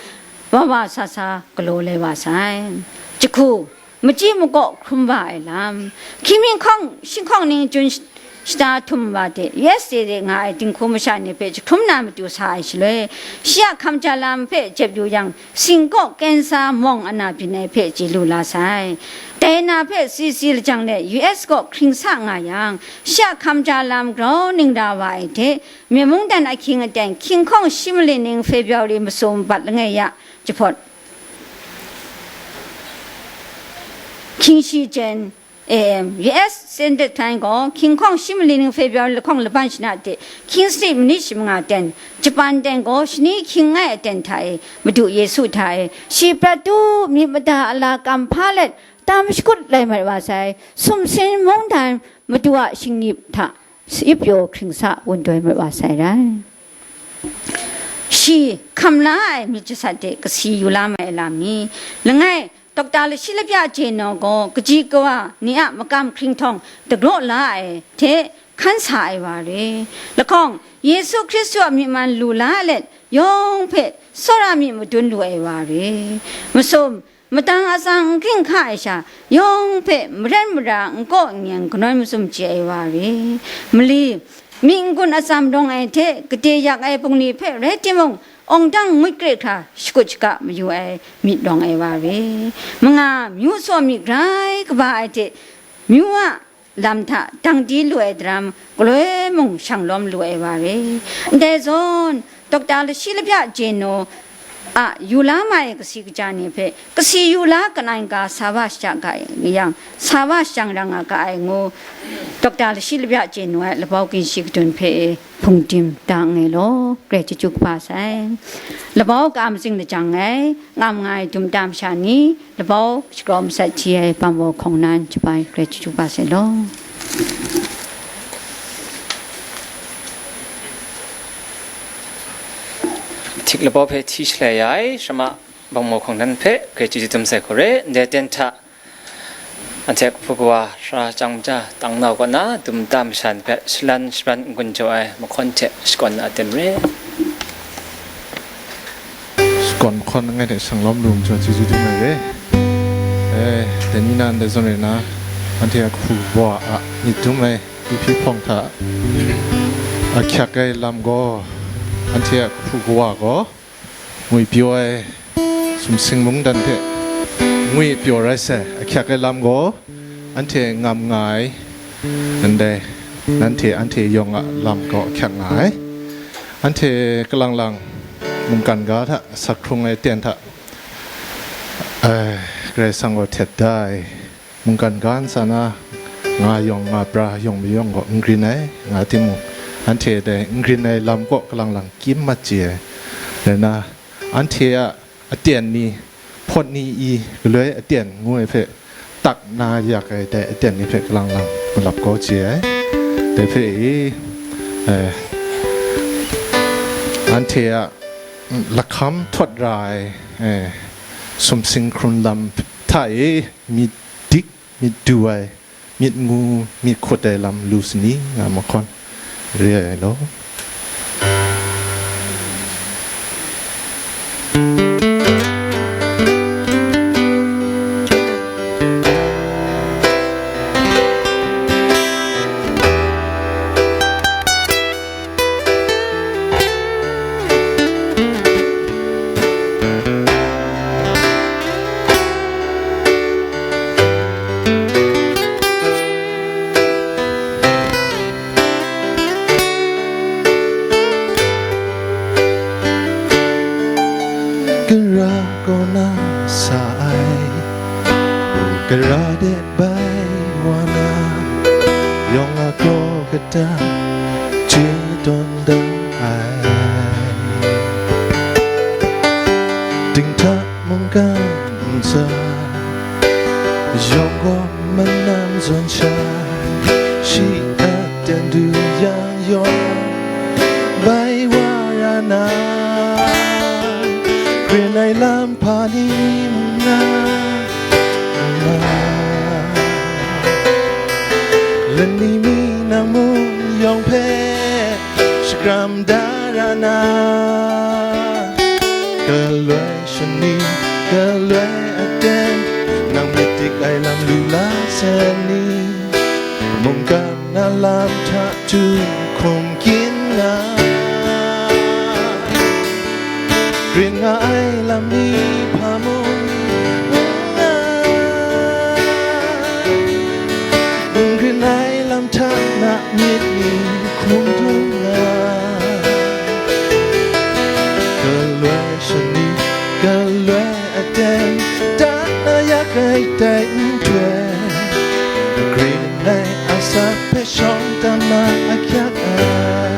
wa wa sa sa galaw lai wa sai. Jahku, machyi makaw hkrum wa ai lam, hkying hpinghkawng, shinghkawng ning jun sh-, shata htum wa de, U S A de nga ai dinghku masha ni hpe jahkrum na matu sa ai shaloi, shi a hkam ja lam hpe jep yu yang, singkaw kensa mawng ana byin ai hpe chye lu la sai. Dai na hpe si si lajang let U S kaw hkring sa nga yang, shi a hkam ja lam grau ning ra wa ai hte, Myen mungdan ahkying aten hkying hkawng shi mali ning February masum bat langai ya jahpawt, hkying shi jen A M, U S Standard Time gaw hkying hkawng shi mali ning February lahkawng laban shana de, hkying sanit manit shi manga ten, Japan ten gaw shani hkying ngai aten hta e, Madu Yesu hta e, shi prat tu myit mada a la kam hpa let, tam shakut lai mat wa sai, sumsing mungdan Madu a shingnip hta sa-ip pyaw hkring sa wun doi mat wa sai rai. Shi hkam la ai myit jasat de kasi yu la mai lam mi? Langai, Dokta Lashi Lapya Jeno gaw kaji kawa ni a makam hkringhtawng dagraw la ai hte hkan sa ai wa re. Lahkawng, Yesu Hkristu a myit man lu la let, yawng hpe tsawra myit madun lu ai wa re. Masum, matang atsang n hkring hka ai sha, yawng hpe maren mara n kaw n nyan kanawn mazum chye ai wa re. Mali, myit n-gun atsam rawng ai hte, gade yak ai bungli hpe rai timung, awng dang ngut kre hkra shakut shaka mayu ai myit rawng ai wa re. Manga, myu tsaw myit grai kaba ai hte, myu a lam hta dang di lu ai daram, galoi mung shang lawm lu ai wa re. Ndai zawn, Dokta Lashi Lapya Jeno a yu la ma ai kasi kaja ni hpe, kasi yu la kanai ga sa wa shajang ga yang, sa wa shajang rang nga ga ai ngu, Dokta Lashi Lapya Jeno ai labau ginshi kadun hpe e hpungdim da nngai law, grai chyeju kaba sai. Labau ka matsing lajang ai, ngam nga ai dum ta masha ni, labau shagrau masat hti ai bambaw hkawng nan jabai grai chyeju kaba sai law. Htik labau hpe hti shalai ya ai, sharama bambaw hkawng nan hpe grai chyeju dum sai hku re, ndai aten hta, anhte a kahpu kawa sara chyang maja tang nau kaw na, dum ta masha ni hpe shalan shabran n-gun jaw ai mahkawn hte shakawn na aten re. Shakawn mahkawn langai hte shang lawm lu majaw chyeju dum ai re. E, dai ni na ndai zawn rai na, anhte a kahpu kawa a myit dum ai, Ipi hpawng hta ahkyak ai lam gaw, anhte a kahpu kawa gaw, ngwi pyaw ai sumsing mungdan hte ngwi pyaw rai sai, ahkyak ai lam gaw, anhte ngam nga ai, ndai, nanhte, anhte yawng a lam gaw ahkyak nga ai. Anhte kalang lang mungkan ga hta, asak hkrung ai aten hta, ai, Karai Kasang gaw htet da ai. Mungkan ga ntsa na nga yawng, nga pra yawng mayawng gaw n grin ai, nga timung, anhte dai n grin ai lam kaw kalang lang kyim mat chye ai. Rai na, anhte a aten ni, hpawt ni i galoi aten ngu ai hpe tak na yak ai dai aten ni hpe kalang lang malap kau chye ai. Dai hpe e, eh, anhte a lahkam htawt ra ai, eh, sumsing hkrun lam hta e, myit dik, myit du ai, myit ngu, myit hkut ai lam lu sani nga mahkawn re ai law. Gara kaw na sa ai, gara de bai wa na, yawng a gaw kata chye tawn da ai. Dinghta mungkan ntsa, yawng gaw manan zawn shai, shi a ten du yang yawng bai wa ra na, grin ai lam hpa ni mung na, lani mi nang mung yawng hpe shakram da ra na, galoi shani, galoi aten, nang myit dik ai Lam hta tu hkum kyin nga, grin nga ai lam ni hpa mung n nga, n grin ai lam hta na myit ni hkum dun nga, galoi shani, galoi aten, dat na yak ai dai nhtoi, grin ai asak hpe shawng tam na ahkyak ai.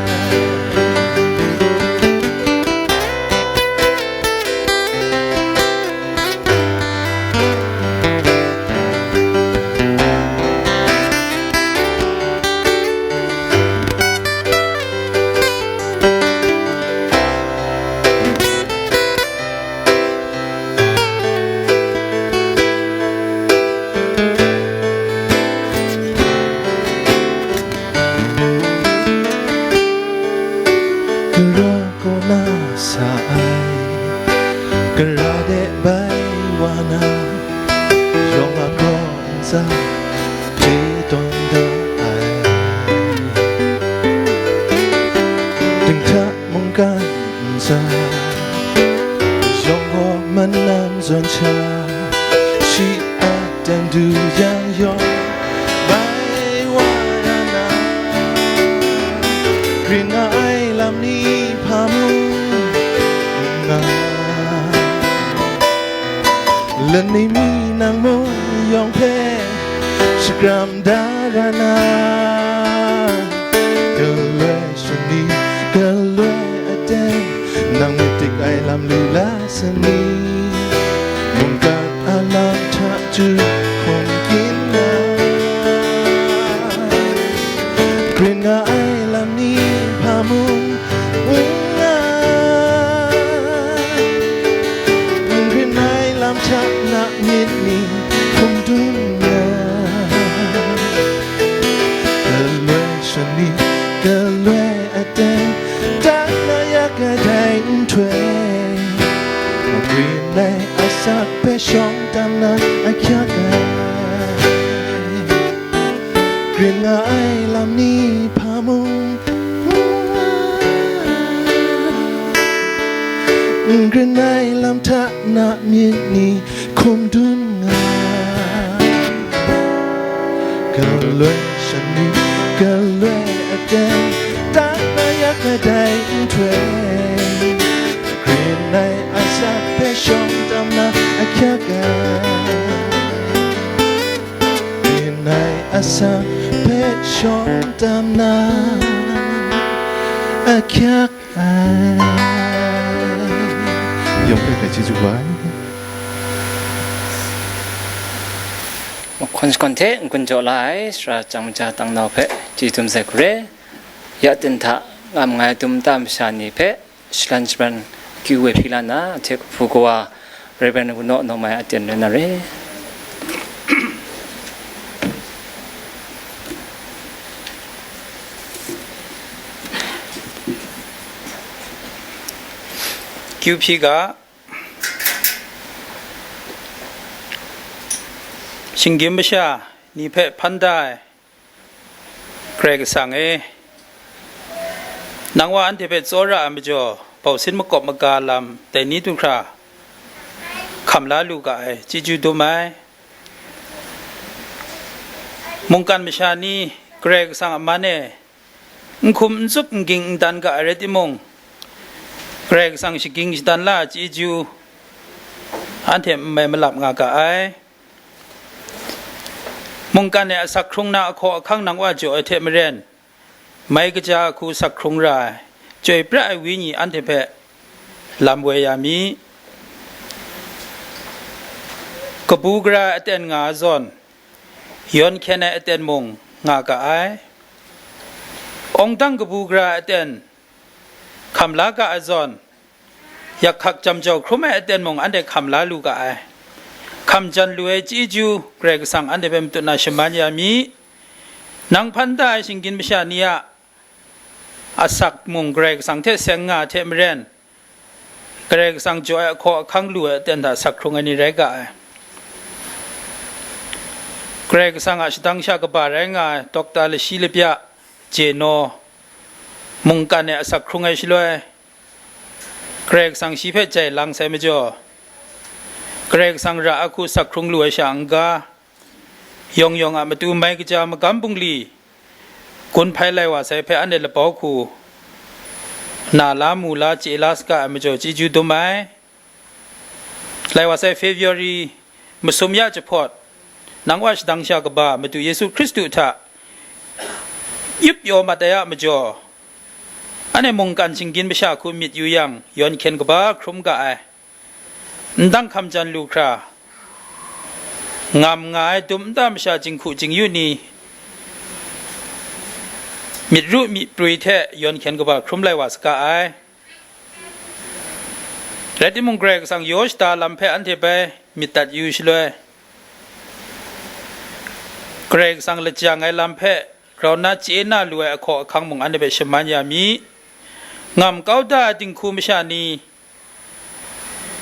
Gara kaw na sa ai, gara de bai wa na, yawng a kaw ntsa hte tawn da ai. Dinghta mungkan ntsa, yawng gaw manam zawn sha, shi a dan du yang yawng bai wa ra na, grin nga ai lam ni hpa mung n nga, langai mi nang mung yawng hpe shakram da ra na, galoi shani, galoi aten, nang myit dik ai lam lu la sa ni? Mungkan a lam hta tu hkum kyin na, grin nga ai lam ni hpa mung n nga, n grin ai lam hta na myit ni hkum dun nga, galoi shani, galoi aten, dat na yak ai dai nhtoi, grin ai asak hpe shawng tam na ahkyak ai. Grin nga ai lam ni hpa mung n grin ai lam hta na myit ni hkum dun nga, galoi shani, galoi aten, dat na yak ai dai nhtoi, grin ai asak hpe shawng tam na ahkyak ai. Grin ai asak hpe shawng tam na ahkyak ai. Yawng hpe hkrai chyeju bai. Mahkawn shakawn hte n-gun jaw la ai sara jang maja tangnau hpe chyeju dum sai hkru re. Ya ten hta ngam nga ai dum nta masha ni hpe shalan shabran akyu e hpyi la nna, anhte hku kawa Reverend Wunawk Nawmai aten rai na re. Kyu hpyi ga, shinggyim masha ni hpe hpan da ai Karai Kasang e, nang wa anhte hpe tsawra ai majaw, bausin makawp maga lam dai ni du hkra hkam la lu ga ai, chyeju dum ai. Mungkan masha ni Karai Kasang a man e n hkum n tsup n ging n dan ga ai rai timung, Karai Kasang shaging shadan la ai chyeju anhte n mai malap nga ga ai. Mungkan e asak hkrung na ahkaw ahkang nang wa jaw ai hte maren, mai kaja ahku sak hkrung ra ai, chyoi pra ai Wenyi anhte hpe lam woi ya mi. Kabu gara ai aten nga ai zawn, yawn hkyen ai aten mung nga ga ai. Awng dang kabu gara ai aten hkam la ga ai zawn, yak hkak jam jau hkrum ai aten mung anhte hkam la lu ga ai. Hkam jan lu ai chyeju Karai Kasang anhte hpe matut na shaman ya mi. Nang hpan da ai shinggyim masha ni a asak mung Karai Kasang hte seng nga ai hte maren, Karai Kasang jaw ai ahkaw ahkang lu ai aten hta sak hkrung ai ni rai ga ai. Karai Kasang a shadang sha kaba rai nga ai Dokta Lashi Lapya Jeno mungkan e asak hkrung ai shaloi, Karai Kasang shi hpe jai lang sai majaw, Karai Kasang ra a hku sak hkrung lu ai sha n-ga, yawng yawng a matu mai kaja magam bungli gun hpai lai wa sai hpe anhte lapau hku na la mu la chye la saga ai majaw chyeju dum ai. Lai wa sai February masum ya jahpawt, nang wa shadang sha kaba Madu Yesu Hkristu hta yup yaw mat ai a majaw, anhte mungkan shinggyim masha hku myit yu yang, yawn hkyen kaba hkrum ga ai. Ndang hkam jan lu hkra, ngam nga ai dum nta masha jinghku jingyu ni, myit ru myit prwi hte yawn hkyen kaba hkrum lai wa saga ai. Rai timung, Karai Kasang yaw shada lam hpe anhte bai myit dat yu shaloi, Karai Kasang lajang ai lam hpe grau na chye na lu ai ahkaw ahkang mung anhte hpe shaman ya mi. Ngam kau da ai dinghku masha ni,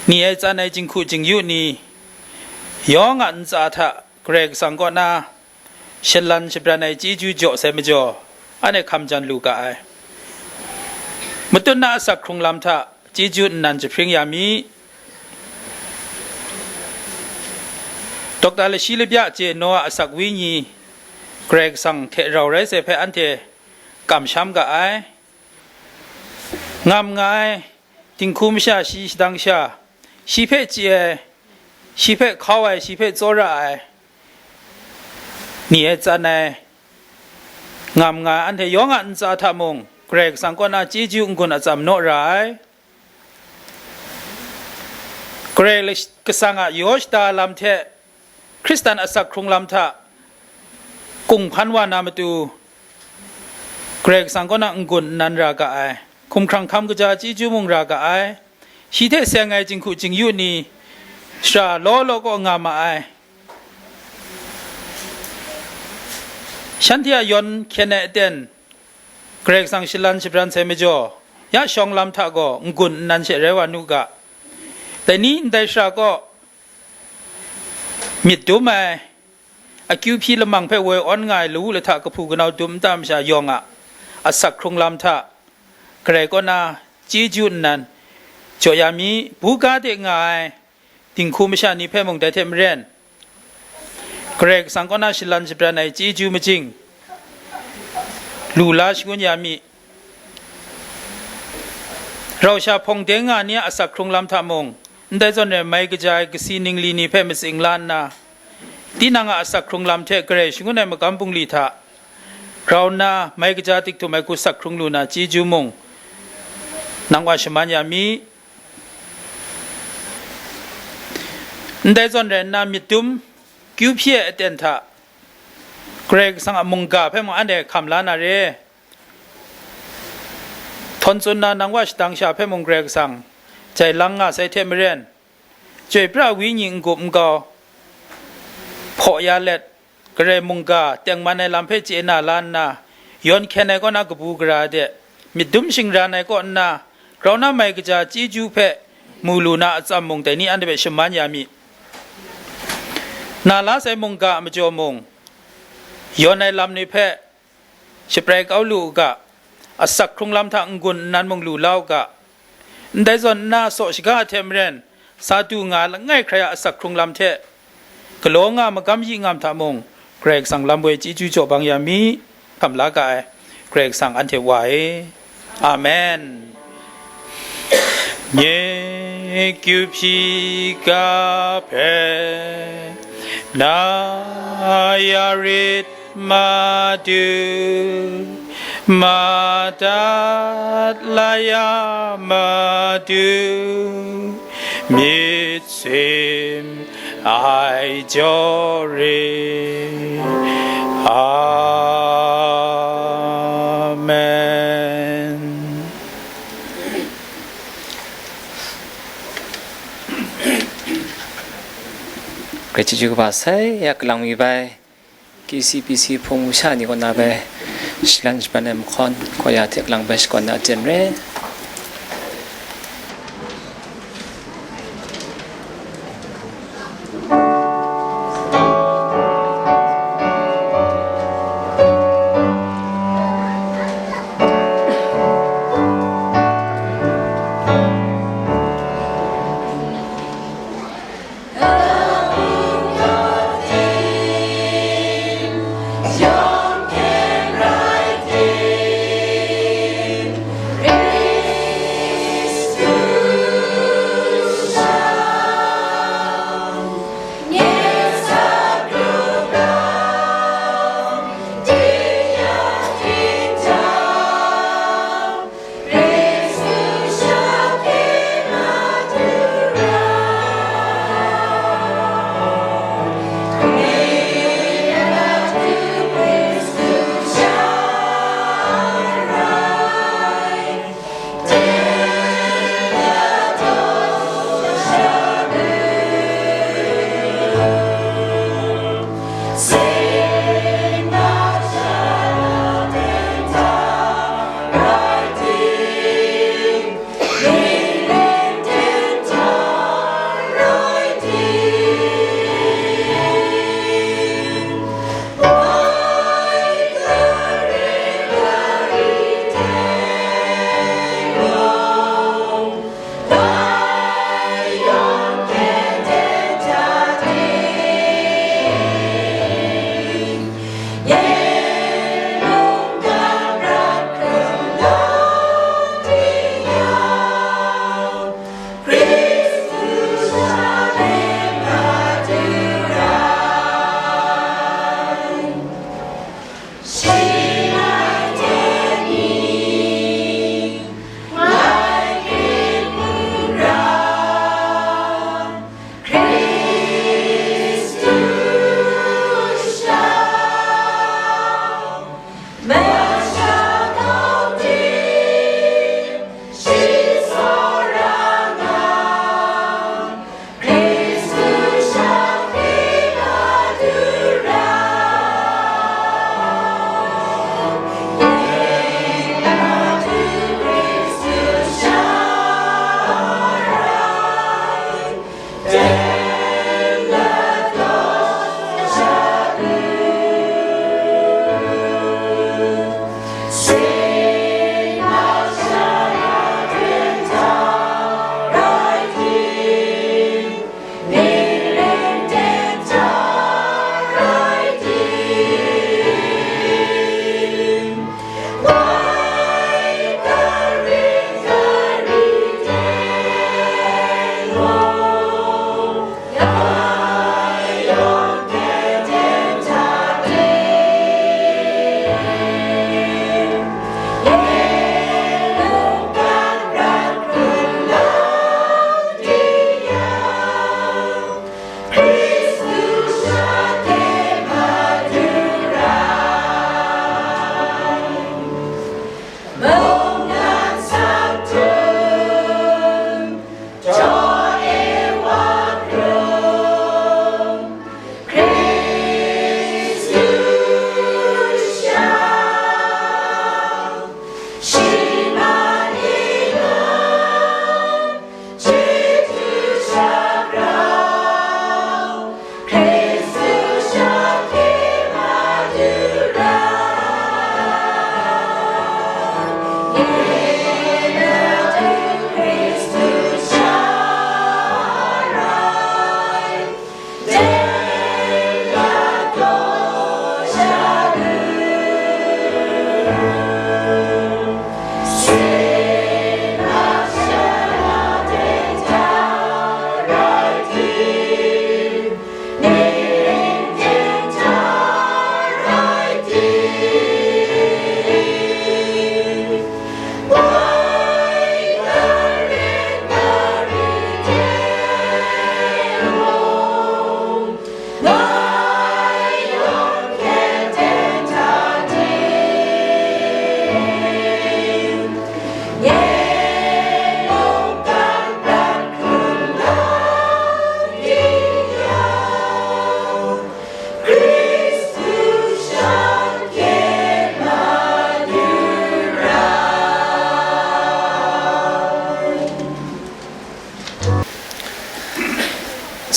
ni ai tsan ai jinghku jingyu ni, yawng a ntsa hta Karai Kasang kaw na shalan shabran ai chyeju jaw sai majaw, anhte hkam jan lu ga ai. Matut na asak hkrung lam hta chyeju nnan jahpring ya mi. Dokta Lashi Lapya Jeno a asak wenyi Karai Kasang hte rau rai sai hpe anhte kamsham ga ai. Ngam nga ai dinghku masha shi shadang sha, shi hpe chye ai, shi hpe hkau ai, shi hpe tsawra ai, ni e tsan ai, ngam nga ai anhte yawng a ntsa hta mung, Karai Kasang kaw na chyeju n-gun atsam naw ra ai. Karai Kasang a yaw shada lam hte Hkristan asak hkrung lam hta kunghpan wa na matu, Karai Kasang kaw na n-gun nnan ra ga ai, hkumhkrang hkam kaja chyeju mung ra ga ai, shi hte seng ai jinghku jingyu ni, shara law law kaw nga ma ai, shanhte a yawn hkyen ai aten, Karai Kasang shalan shabran sai majaw, ya shawng lam hta gaw n-gun nnan she rai wa nu ga. Dai ni ndai shara kaw myit dum ai, akyu hpyi lamang hpe woi awn nga ai lawu lahta kahpu kanau dum nta masha yawng a asak hkrung lam hta, Karai kaw na chyeju nnan jaw ya mi. Buga de nga ai dinghku masha ni hpe mung dai hte maren, Karai Kasang kaw na shalan shabran ai chyeju majing lu la shangun ya mi. Rau sha hpawng deng nga ni a asak hkrung lam hta mung, ndai zawn rai mai kaja ai kasi ningli ni hpe matsing la nna, tinang a asak hkrung lam hte Karai shangun ai magam bungli hta grau nna mai kaja tik htum ai hku sak hkrung lu na chyeju mung, nang wa shaman ya mi. Ndai zawn rai nna, myit dum kyu hpyi ai aten hta Karai Kasang a mungga hpe mung anhte hkam la na re. Htawn tsun na nang wa shadang sha hpe mung Karai Kasang jai lang nga sai hte maren, chyoi pra wenyi n-gup n-gau hpaw ya let, Karai mungga tengman ai lam hpe chye na la nna, yawn hkyen ai kaw na kabu gara de, myit dum shingran ai kaw nna, grau na mai kaja chyeju hpe mu lu na atsam mung dai ni anhte hpe shaman ya mi. Na la sai mungga a majaw mung, yawn ai lam ni hpe shaprai kau lu u ga, asak hkrung lam hta n-gun nnan mung lu la u ga, ndai zawn nna saw shaga hte maren, sa du nga langai hkrai a asak hkrung lam hte galaw nga magam yi ngam hta mung, Karai Kasang lam woi chyeju jaw bang ya mi. Hkam la ga ai Karai Kasang anhte Wa e. Amen. Nye kyu hpyi ga hpe na ya rit Madu, madat la ya Madu, myit sim ai jaw re. Amen. Gratitude kaba sai ya kalang mi bai. K C B C hpung masha ni kaw na bai shalan shaban ai mahkawn kawya hte lang bai shakawn na aten re.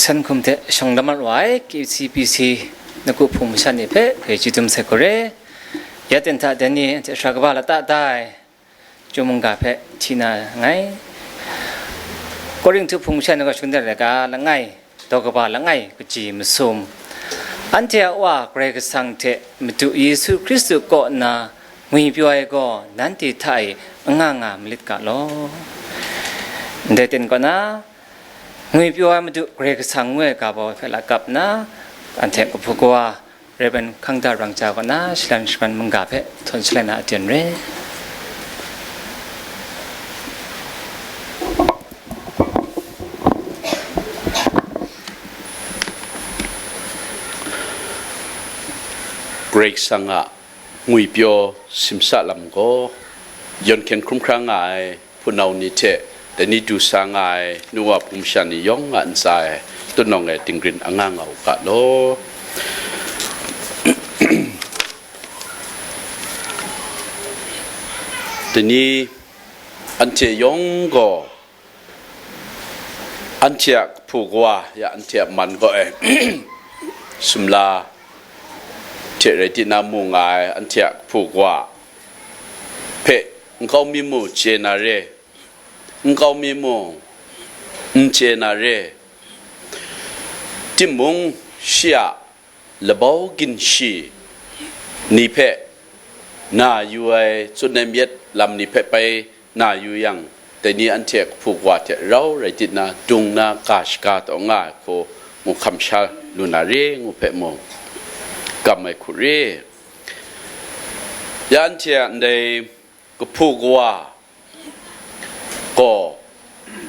San hkum hte shawng la mat wa ai K C B C Naku Hpung masha ni hpe grai chyeju dum sai hku re. Ya ten hta dan ni anhte sara kaba lata da ai Chyum mungga hpe hti na nngai. Korinhtu Hpung masha ni gaw shingkang laika langai, daw kaba langai kaji masum. Anhte a Wa Karai Kasang hte Madu Yesu Hkristu kaw na ngwipyaw ai gaw nanhte hta e anga nga malit ga law. Ndai ten kaw na, ngwipyaw ai Madu Karai Kasang ngu ai ga baw hpe lakap nna, anhte kahpu kawa Rev. Hkangda Rangja kaw na shalan shaman mungga hpe htawn shalai na aten re. Karai Kasang a ngwipyaw simsa lam gaw, yawn hkyen hkrum hkra nga ai hpunau ni hte dai ni du sa nga ai nu wa hpung masha ni yawng a ntsa e, tutnawng e dinggrin anga nga u ga law. Dai ni anhte yawng gaw, anhte a kahpu kawa ya anhte a man gaw e, sumla hte rai tina mu nga ai anhte a kahpu kawa hpe nkau mi mu chye na re, nkau mi mu n chye na re, timung shi a labau ginshi ni hpe na yu ai, tsun ai myit lam ni hpe bai na yu yang, dai ni anhte kahpu kawa hte rau rai tit na, dung na, ga shaga taw nga ai hku mu hkam sha lu na re ngu hpe mu kam ai hku re. Ya anhte a ndai kahpu kawa gaw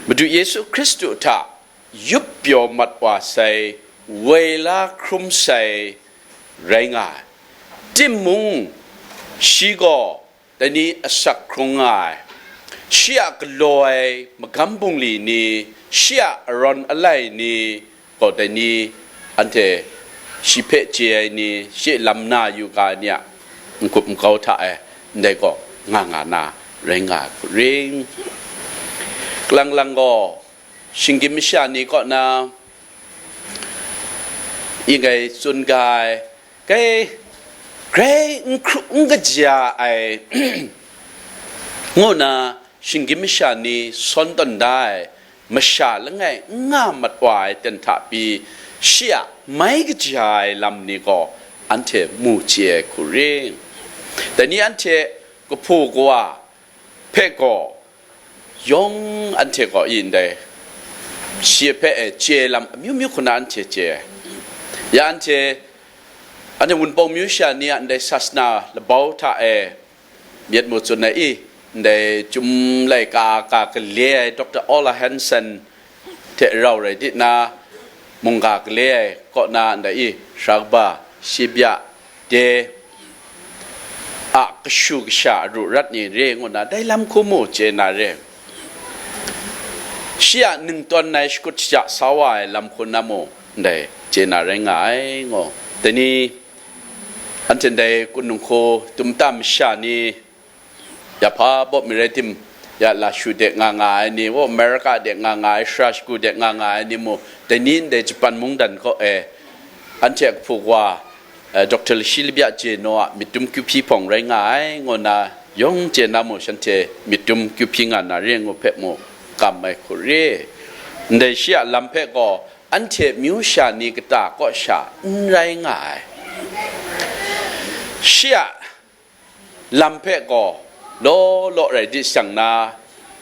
Madu Yesu Hkristu hta yup pyaw mat wa sai, woi la hkrum sai rai nga ai. Timung, shi gaw dai ni asak hkrung nga ai, shi a galaw ai magam bungli ni, shi a arawn alai ni gaw dai ni, anhte shi hpe chye ai ni, shi lam na yu ga ai ni a n-gup nkau hta e, ndai gaw nga nga na rai nga ai hku ring. Kalang lang gaw, shinggyim masha ni kaw na ing ai tsun ga ai, grai, grai n hkru n kaja ai, ngu na shinggyim masha ni sawn tawn da ai masha langai n nga mat wa ai ten hta pyi, shi a mai kaja ai lam ni gaw anhte mu chye ai hku ring. Dai ni anhte kahpu kawa hpe gaw, yawng anhte gaw i ndai, shi hpe e chye lam amyu myu hku na anhte chye ai. Ya anhte, anhte Wunpawng myu sha ni a ndai sasana labau hta e myit mu tsun ai i, ndai Chyum laika ga gale ai Doctor Ola Hansen hte rau rai di na, mungga gale ai kaw na ndai i, sara kaba, shi bya, de a kashu kasha aru rat ni re ngu na, dai lam hku mu chye na re. Shi a ningtawn ai shakut shaja sa wa ai lam hku na mu ndai chye na rai nga ai, ngu. Dai ni, anhte ndai kunung hku tumta masha ni, ya hpa baw mi rai tim, ya Lashu de nga nga ai ni, wo America de nga nga ai, Sara Shagu de nga nga ai ni mu, dai ni ndai Japan mungdan kaw e, anhte a kahpu kawa, eh, Doctor Lashi Labya Jeno a myit dum kyu hpyi hpawng rai nga ai, ngu na yawng chye na mu, shanhte myit dum kyu hpyi nga na re ngu hpe mu kam ai hku re. Ndai shi a lam hpe gaw, anhte myu sha ni kata kaw sha n rai nga ai. Shi a lam hpe gaw law law rai di shang na,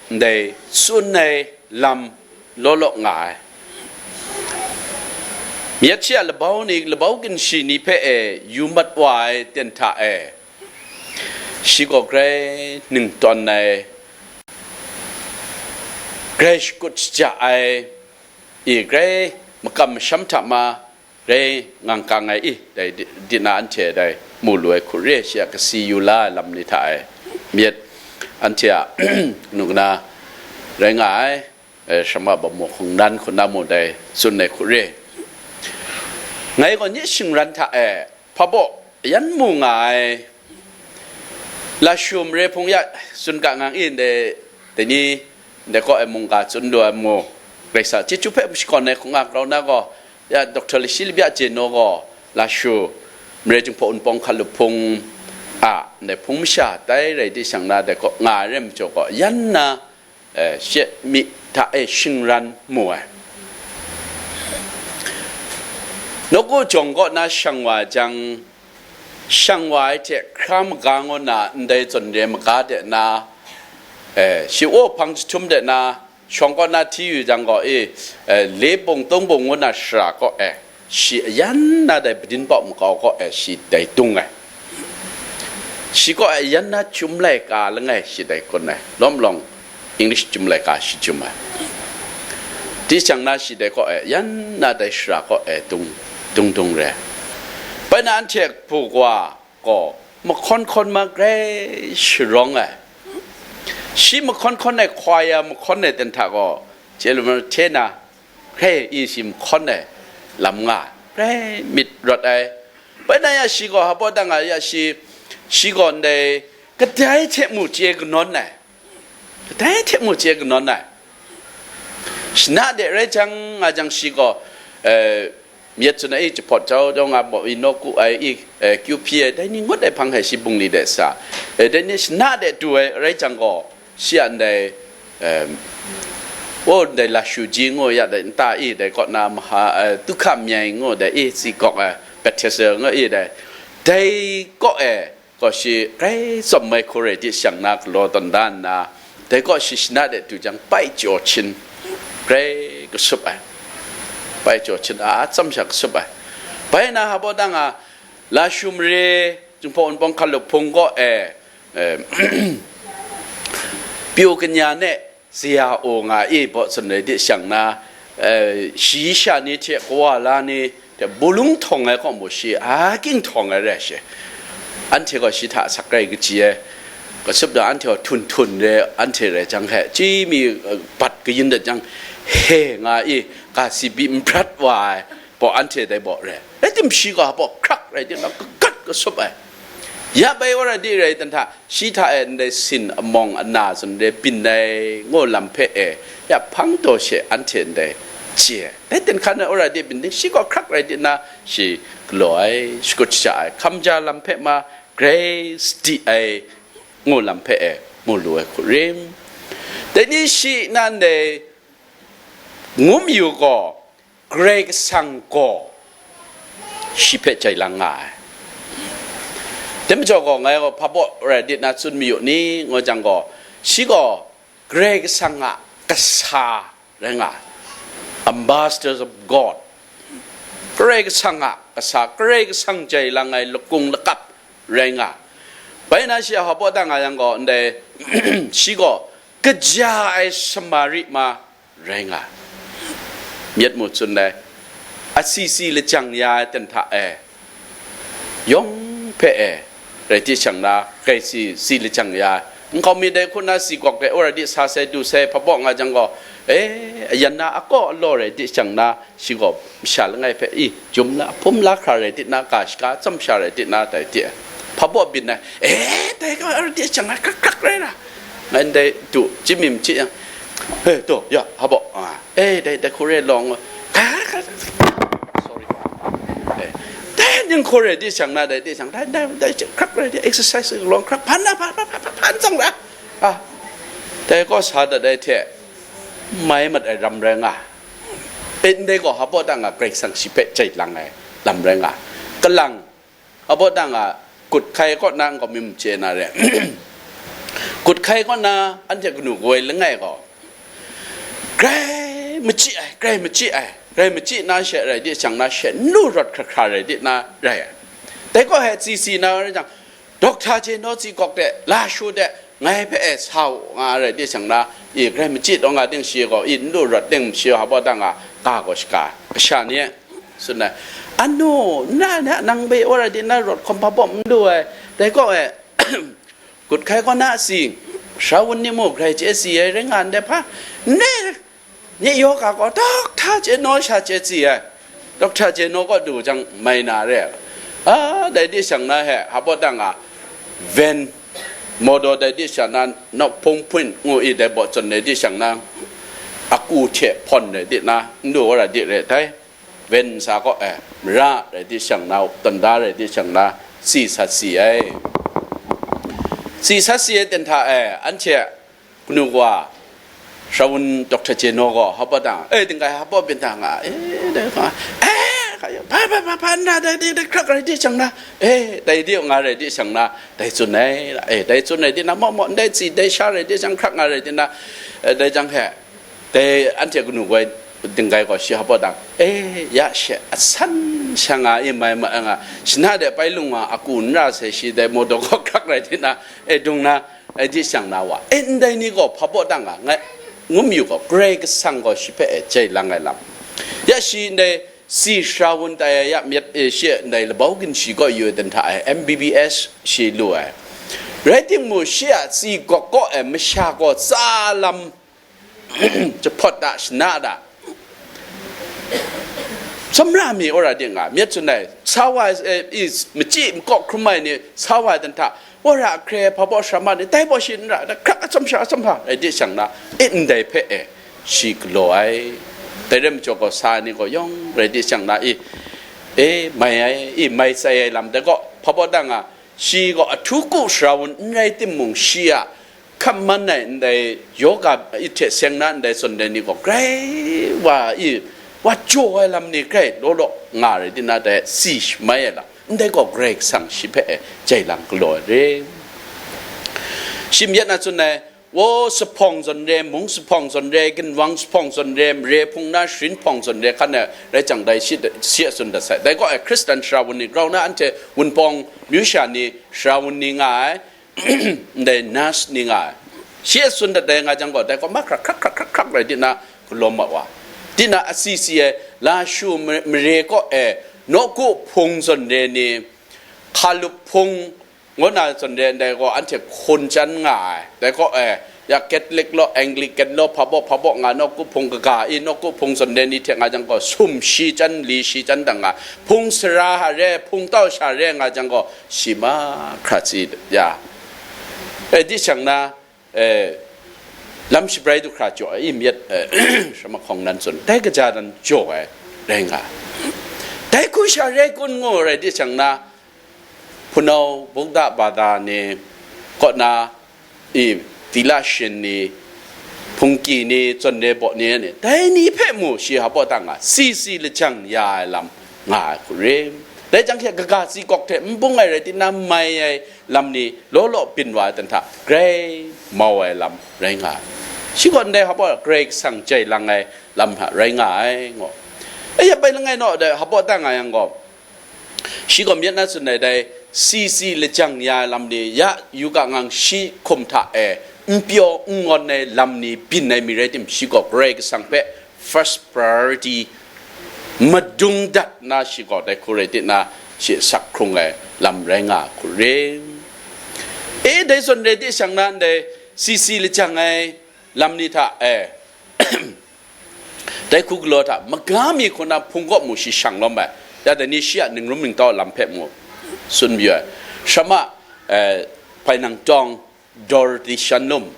ndai tsun ai lam law law nga ai. Myit shi a labau ni, labau ginshi ni hpe e yu mat wa ai ten hta e, shi gaw grai ningtawn ai, grai shakut shaja ai, i grai makam masham hta ma, rai ngang kang ai i, dai di, di na anhte dai mu lu ai hku re, shi a kasi yu la ai lam ni hta e, myit anhte a nu na rai nga ai, eh, shama bamu hkungnan hku na mu dai tsun ai hku re. Ngai gaw nye shingran hta e hpa baw yan mu nga ai, Lashu mare hpung ya tsun ga ngang i, ndai, dai ni, ndai kaw e mungga tsun lu ai mu, Karai Kasang chyeju hpe shakawn ai hkungga grau na gaw, ya Doctor Lashi Labya Jeno gaw, Lashu, Mare Jinghpaw Wunpawng Hkalup Hpung a ndai hpung masha tai rai di shang na, dai kaw nga ai rai majaw gaw, yan na, eh, she mi hta e shingran mu ai. Nawku jawng kaw na shang wa ai jang, shang wa ai hte hkra maga ngu na ndai zawn re maga de na, eh, shi wo hpang jahtum de na, shawng kaw na hti yu jang gaw, e, eh, le bung tung bung ngu na shara kaw e, shi ayan na dai padin pau makau kaw e, shi dai dung ai. Shi kaw e ayan na chyum laika langai shi dai kun ai. Lawm lawng English chyum laika shi chyum ai. Di shang na shi dai kaw e, ayan na dai shara kaw e dung, dung dung re. Bai na anhte hpu wa gaw mahkawn hkawn ma grai sharawng ai. Shi mahkawn hkawn ai, hkwa ya mahkawn ai ten hta gaw, chye lu ma hte na, grai i shi mahkawn ai lam nga, grai myit rawt ai. Bai na ya shi gaw, hpa dang a ya shi, shi gaw ndai kadai hte mu chye kanawn ai. Kadai hte mu chye kanawn ai. Shana de rai jang nga jang shi gaw, eh, myit tsun ai, i jahpawt jau jau nga baw, i nawku ai, i, eh, kyu hpyi ai, dai ni ngut ai hpang hkai shi bungli de sa, eh, dai ni shana de du ai rai jang gaw, shi a ndai, eh, o, ndai Lashu ji ngu ya dai nta i, dai kaw na maha, eh, Tuhka Myai ngu dai i, si gawk ai, Bethesda ngu i dai, dai kaw e, gaw shi grai tsawm ai hku rai di shang na galaw tawn da nna, dai kaw shi shana de du jang, pai jaw hchin grai kasup ai, pai jaw hchin a a tsam sha kasup ai. Bai na, hpa dang a, Lashu Mare Jinghpaw Wunpawng Hkalup Hpung kaw e, eh, pyu kanya ne, Zia u nga i baw tsun rai di shang na, eh, shayi sha ni hte kawa la ni hte bulung htawng ai kaw mu shi, a king htawng ai rai shi. Anhte gaw shi hta asak rai kaji ai, kasup da anhte gaw htun htun re, anhte rai jang he, chyi mi, eh, bat kayin dat jang, he nga i, ga si bi n brat wa ai, baw anhte dai baw re. Rai tim shi gaw baw hkrak rai di na, kagat kasup ai. Ya bai wa rai di rai dan hta, shi hta e ndai sin amawng ana tsun re byin ai ngu lam hpe e, ya hpang taw she anhte ndai chye ai. Dai ten hkan ai wa rai di byin ding, shi gaw hkrak rai di na, shi galaw ai, shakut shaja ai, hkam ja lam hpe ma, grai sadi ai ngu lam hpe e, mu lu ai hku rim. Dai ni shi nan dai ngu mayu gaw, Karai Kasang gaw shi hpe jai lang nga ai. Dai majaw gaw, ngai gaw hpa baw rai dit na tsun mayu ni, ngu jang gaw, shi gaw Karai Kasang a kasa rai nga ai. Ambassadors of God. Karai Kasang a kasa, Karai Kasang jai lang ai lakung lakap rai nga ai. Bai na shi a hpa baw da nga yang gaw, ndai, shi gaw kaja ai Samari ma rai nga ai. Myit mu tsun ai, a si si lajang ya ai ten hta e, yawng hpe e, rai di shang na, grai si si lajang ya ai. Nkau mi dai hku na si gawk de, ora di sa sai du sai hpa baw nga jang gaw, e, ayan na a kaw a law rai di shang na, shi gaw masha langai hpe, i, jum la, hpum la hkra rai di na, ga shaga tsam sha rai di na, dai di ai. Hpa baw byin ai, e, dai gaw ora di shang na, hkrak hkrak rai na. Ngai ndai du, chyi mi machyi yang, e, taw, ya, hpa baw, a, e, dai, dai hku re lawng, ka, ka, sorry, e, dai ning hku re di shang na, dai di shang, dai, dai, dai, hkrak re di, exercise lawng hkrak, hpan na, hpan, hpan, hpan, hpan, hpan tsang ra, a, dai gaw sa dat ai hte, mai mat ai ram rai nga, e, ndai gaw hpa baw da nga, Karai Kasang shi hpe jai lang ai lam rai nga, kalang, hpa baw da nga, kut hkai kaw na nkau mi machye na re, kut hkai kaw na anhte kanu kawoi langai gaw, grai machyi ai, grai machyi ai, grai machyi na she rai di shang na, she n lu rawt hkra hkra rai di na rai ai. Dai gaw he tsi si na rai jang, Doctor Jeno tsi gawk de, Lashu de, ngai hpe e sa u nga rai di shang na, i, grai machyi taw nga ding shi gaw, i, n lu rawt ding shi hpa baw da nga, ga gaw shaga, kasha ni e, tsun ai. Anu, na, na, nang bai wa rai di na rawt hkawm hpa baw n lu ai, dai gaw e, kut hkai kaw na si, sara wun ni mu grai chye si ai rai nga ndai hpa, ne, nye yaw ga gaw, Doctor Jeno sha chye si ai, Doctor Jeno kaw du jang mai na re ai. A, dai di shang na he, hpa baw da nga, van, motor dai di shang na, nawk hpung hpun ngu i dai baw tsun dai di shang na, aku hte hpawn rai di na, n lu wara di rai tai, wen nsa kaw e, mara rai di shang na, uptanda rai di shang na, si sat si ai. Si sat si ai ten hta e, anhte kanu kawa, Shawun Doctor Jeno gaw hapa dang, e, dingkai hapa byin dang a, e, dai hpa, e, kaya, hpa, hpa, hpa, hpa, nna, dai, dai, dai, hkrak rai di shang na, e, dai di nga rai di shang na, dai tsun ai, e, dai tsun rai di na, maw, maw, ndai tsi, dai sha rai di shang, hkrak nga rai di na, e, dai jang he, dai anhte kanu gaw, dingkai gaw shi hapa dang, e, ya she, asan sha nga, e, mai ma nga, shana de pai lung nga, aku n ra sai shi, dai maw daw gaw hkrak rai di na, e, dung na, e, di shang na wa, e, ndai ni gaw hpa baw dang nga, ngai, ngum yu gaw, Karai Kasang gaw shi hpe e jai lang ai lam. Ya shi ndai si sara wun tai ai ya myit, e, shi ndai labau ginshi gaw yu ai dan hta e M B B S shi lu ai. Rai timung, shi a si gawk gaw e masha gaw tsa lam jahpawt da, shana da, samra mi wara di nga, myit tsun ai, sa wa ai, e, i machyi makawk hkrum ai ni, sa wa ai dan hta, wara hkre hpa baw sara ma ni, dai baw shi n ra, da hkrak atsam sha, atsam hpa, rai di shang na, e, ndai hpe e, shi galaw ai. Dai rai majaw gaw, sa ni gaw yawng rai di shang na, i, e, mai ai, i, mai sai ai lam dai gaw, hpa baw dang nga, shi gaw ahtu ku sara wun n rai timung, shi a hkam man ai ndai yoga i hte seng na ndai zawn dai ni gaw, grai wa i, wa jaw ai lam ni grai law law nga rai di na, dai si shamai ai lam, ndai gaw Karai Kasang shi hpe e jai lang galaw ai re. Shi myit na tsun ai, wo, sahpawng zawn re, mung sahpawng zawn re, ginwang sahpawng zawn re, mare hpung na sharin hpawng zawn re, hkan ai rai jang dai shi, shi a tsun dat sai. Dai gaw e Hkristan sara wun ni, grau na anhte Wunpawng myu sha ni sara wun ni nga ai, ndai nurse ni nga ai. Shi a tsun dat dai nga jang gaw, dai gaw mahkra hkrak hkrak hkrak hkrak rai di na, galaw ma wa. Di na, asi si ai, lashu ma-, mare kaw e, nawku hpung zawn re ni, hkalup hpung, ngu na zawn re, dai gaw anhte hkun chyan nga ai. Dai gaw e, ya Catholic law, Anglican law, hpa baw, hpa baw nga, nawku hpung kaga i, nawku hpung zawn re ni hte nga jang gaw, sum shi chyan, li shi chyan dang nga, hpung sara hta re, hpung tau sha re nga jang gaw, shi mahkra tsi ya. E, di shang na, e, lam shabrai du hkra jaw ai, i myit, e, shamahkawng nan tsun, dai kaja nan jaw ai rai nga ai. Dai hku sha rai kun ngu rai di shang na, hpunau Buddha bada ni kaw na, i, tila shin ni, hpungki ni, zawn re baw ni, ni, dai ni hpe mu shi hpa baw dang nga, si si lajang ya ai lam nga ai hku re. Dai jang hte kaga si gawk hte n bung ai rai di na, mai ai lam ni law law byin wa ai dan hta, grai mau ai lam rai nga ai. Shi gaw ndai hpa baw Karai Kasang jai lang ai lam hta rai nga ai, ngu. E, ya bai langai naw dai hpa baw dang nga yang gaw, shi gaw myit na tsun ai dai, si si lajang ya ai lam ni, ya yu ga ngang shi hkum hta e n pyaw n ngawn ai lam ni byin ai mi rai tim, shi gaw Karai Kasang hpe first priority madung dat na, shi gaw dai hku rai di na, shi sak hkrung ai lam rai nga hku re. E, dai zawn re di shang na, ndai si si lajang ai lam ni hta e, dai hku galaw hta, maga mi hku na hpung kaw mu shi shang lawm ai. Ya dai ni shi a ningrum ningtau lam hpe mu tsun mayu ai. Shrama, eh, Hpainang Tawng, Dorothy Shanlum.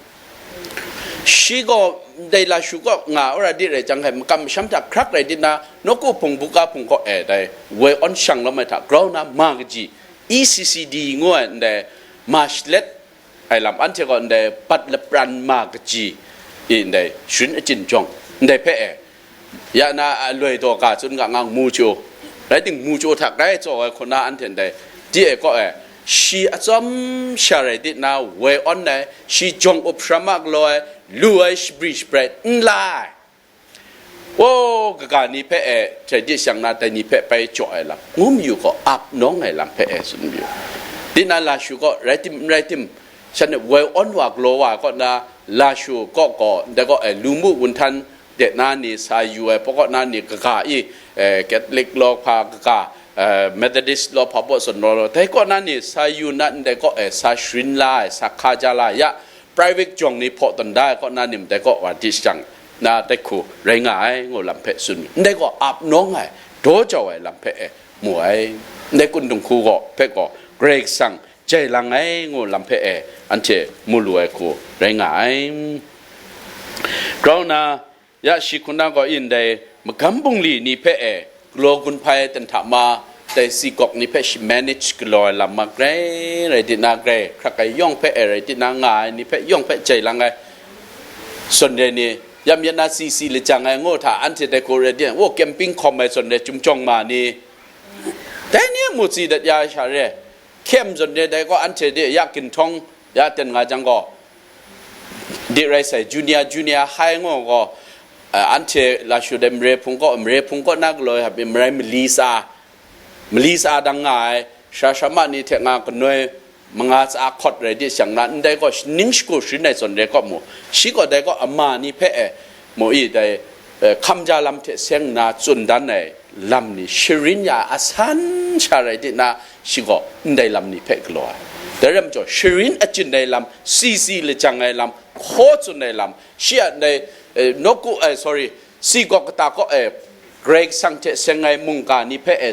Shi gaw dai lashu kaw nga wara di rai jang, hkai makam masham hta hkrak rai di na, nawku hpung buga hpung kaw e dai woi awn shang lawm ai hta grau na ma kaji, E C C D ngu ai ndai ma shalet ai lam, anhte gaw ndai bat lapran ma kaji i ndai sharin achyin jawng ndai hpe e, ya na aloi daw ga tsun ga ngang mu chyu, rai ting, mu chyu hta grai tsaw ai hku na anhte ndai di ai kaw e, shi atsawm sha rai di na woi awn ai, shi jawng up sharam a galaw ai, lu ai shabri shabrai n la ai. O, kaga ni hpe e, hte di shang na dai ni hpe bai jaw ai lam, ngu mayu gaw, ap nawng ai lam hpe e tsun mayu. Di na lashu gaw, rai tim, n rai tim, shan e woi awn wa galaw wa ai kaw na, lashu kaw gaw, ndai gaw e, lu mu wunhtan de na ni sa yu ai, pawkaw na ni kaga i, eh, Catholic law hpa kaga, eh, Methodist law hpa baw zawn law law, dai kaw na ni sa yu na, ndai gaw e, sa sharin la ai, sa hkaja la ya, private jawng ni hpaw tawn da ai kaw na ni, ndai gaw wa di shang na dai hku rai nga ai, ngu lam hpe tsun mi. Ndai gaw ap nawng ai, daw jau ai lam hpe e mu ai. Ndai kun dung hku gaw, hpe gaw, Karai Kasang jai lang ai, ngu lam hpe e anhte mu lu ai hku rai nga ai. Grau na, Ya shi hku na gaw, ndai magam bungli ni hpe e galaw gun hpai ai ten hta ma, dai si gawk ni hpe shi manage galaw ai lam ma grai rai di na, grai hkrak ai yawng hpe e rai di na, nga ai ni hpe yawng hpe jai lang ai. Sunday ni, ya myit na si si lajang ai ngu hta, anhte dai hku rai di, wo, camping hkawm ai Sunday, Chyum Chyawng Ma ni, dai ni a mu tsi dat ya ai sha re. Hkyem zawn re, dai gaw anhte de ya ginhtawng ya ten nga jang gaw, de rai sai, junior, junior high ngu gaw, eh, anhte Lashu dai mare hpung kaw, mare hpung kaw na galaw ai hpe marai mali sa, mali sa dang nga ai, sara sara ma ni hte nga kanoi manga tsa hkawt rai di shang na, ndai gaw ning shagu sharin ai zawn re kaw mu, shi gaw dai gaw ama ni hpe e, mu i dai, eh, hkam ja lam hte seng nna tsun dan ai lam ni sharin ya ai asan sha rai di na, shi gaw ndai lam ni hpe galaw ai. Dai rai majaw, sharin achyin ai lam, si si lajang ai lam, hkaw tsun ai lam, shi a ndai, eh, nawku, eh, sorry, si gawk kata kaw e, Karai Kasang hte seng ai mungga ni hpe e,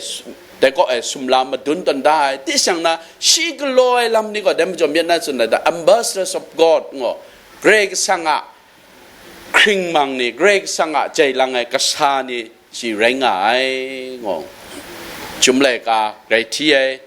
dai kaw e sumla madun tawn da ai, di shang na, shi galaw ai lam ni gaw, dai majaw myit na tsun ai, the ambassadors of God ngu, Karai Kasang a hkringmang ni, Karai Kasang a jai lang ai kasa ni shi rai nga ai, ngu. Chyum laika grai hti ai,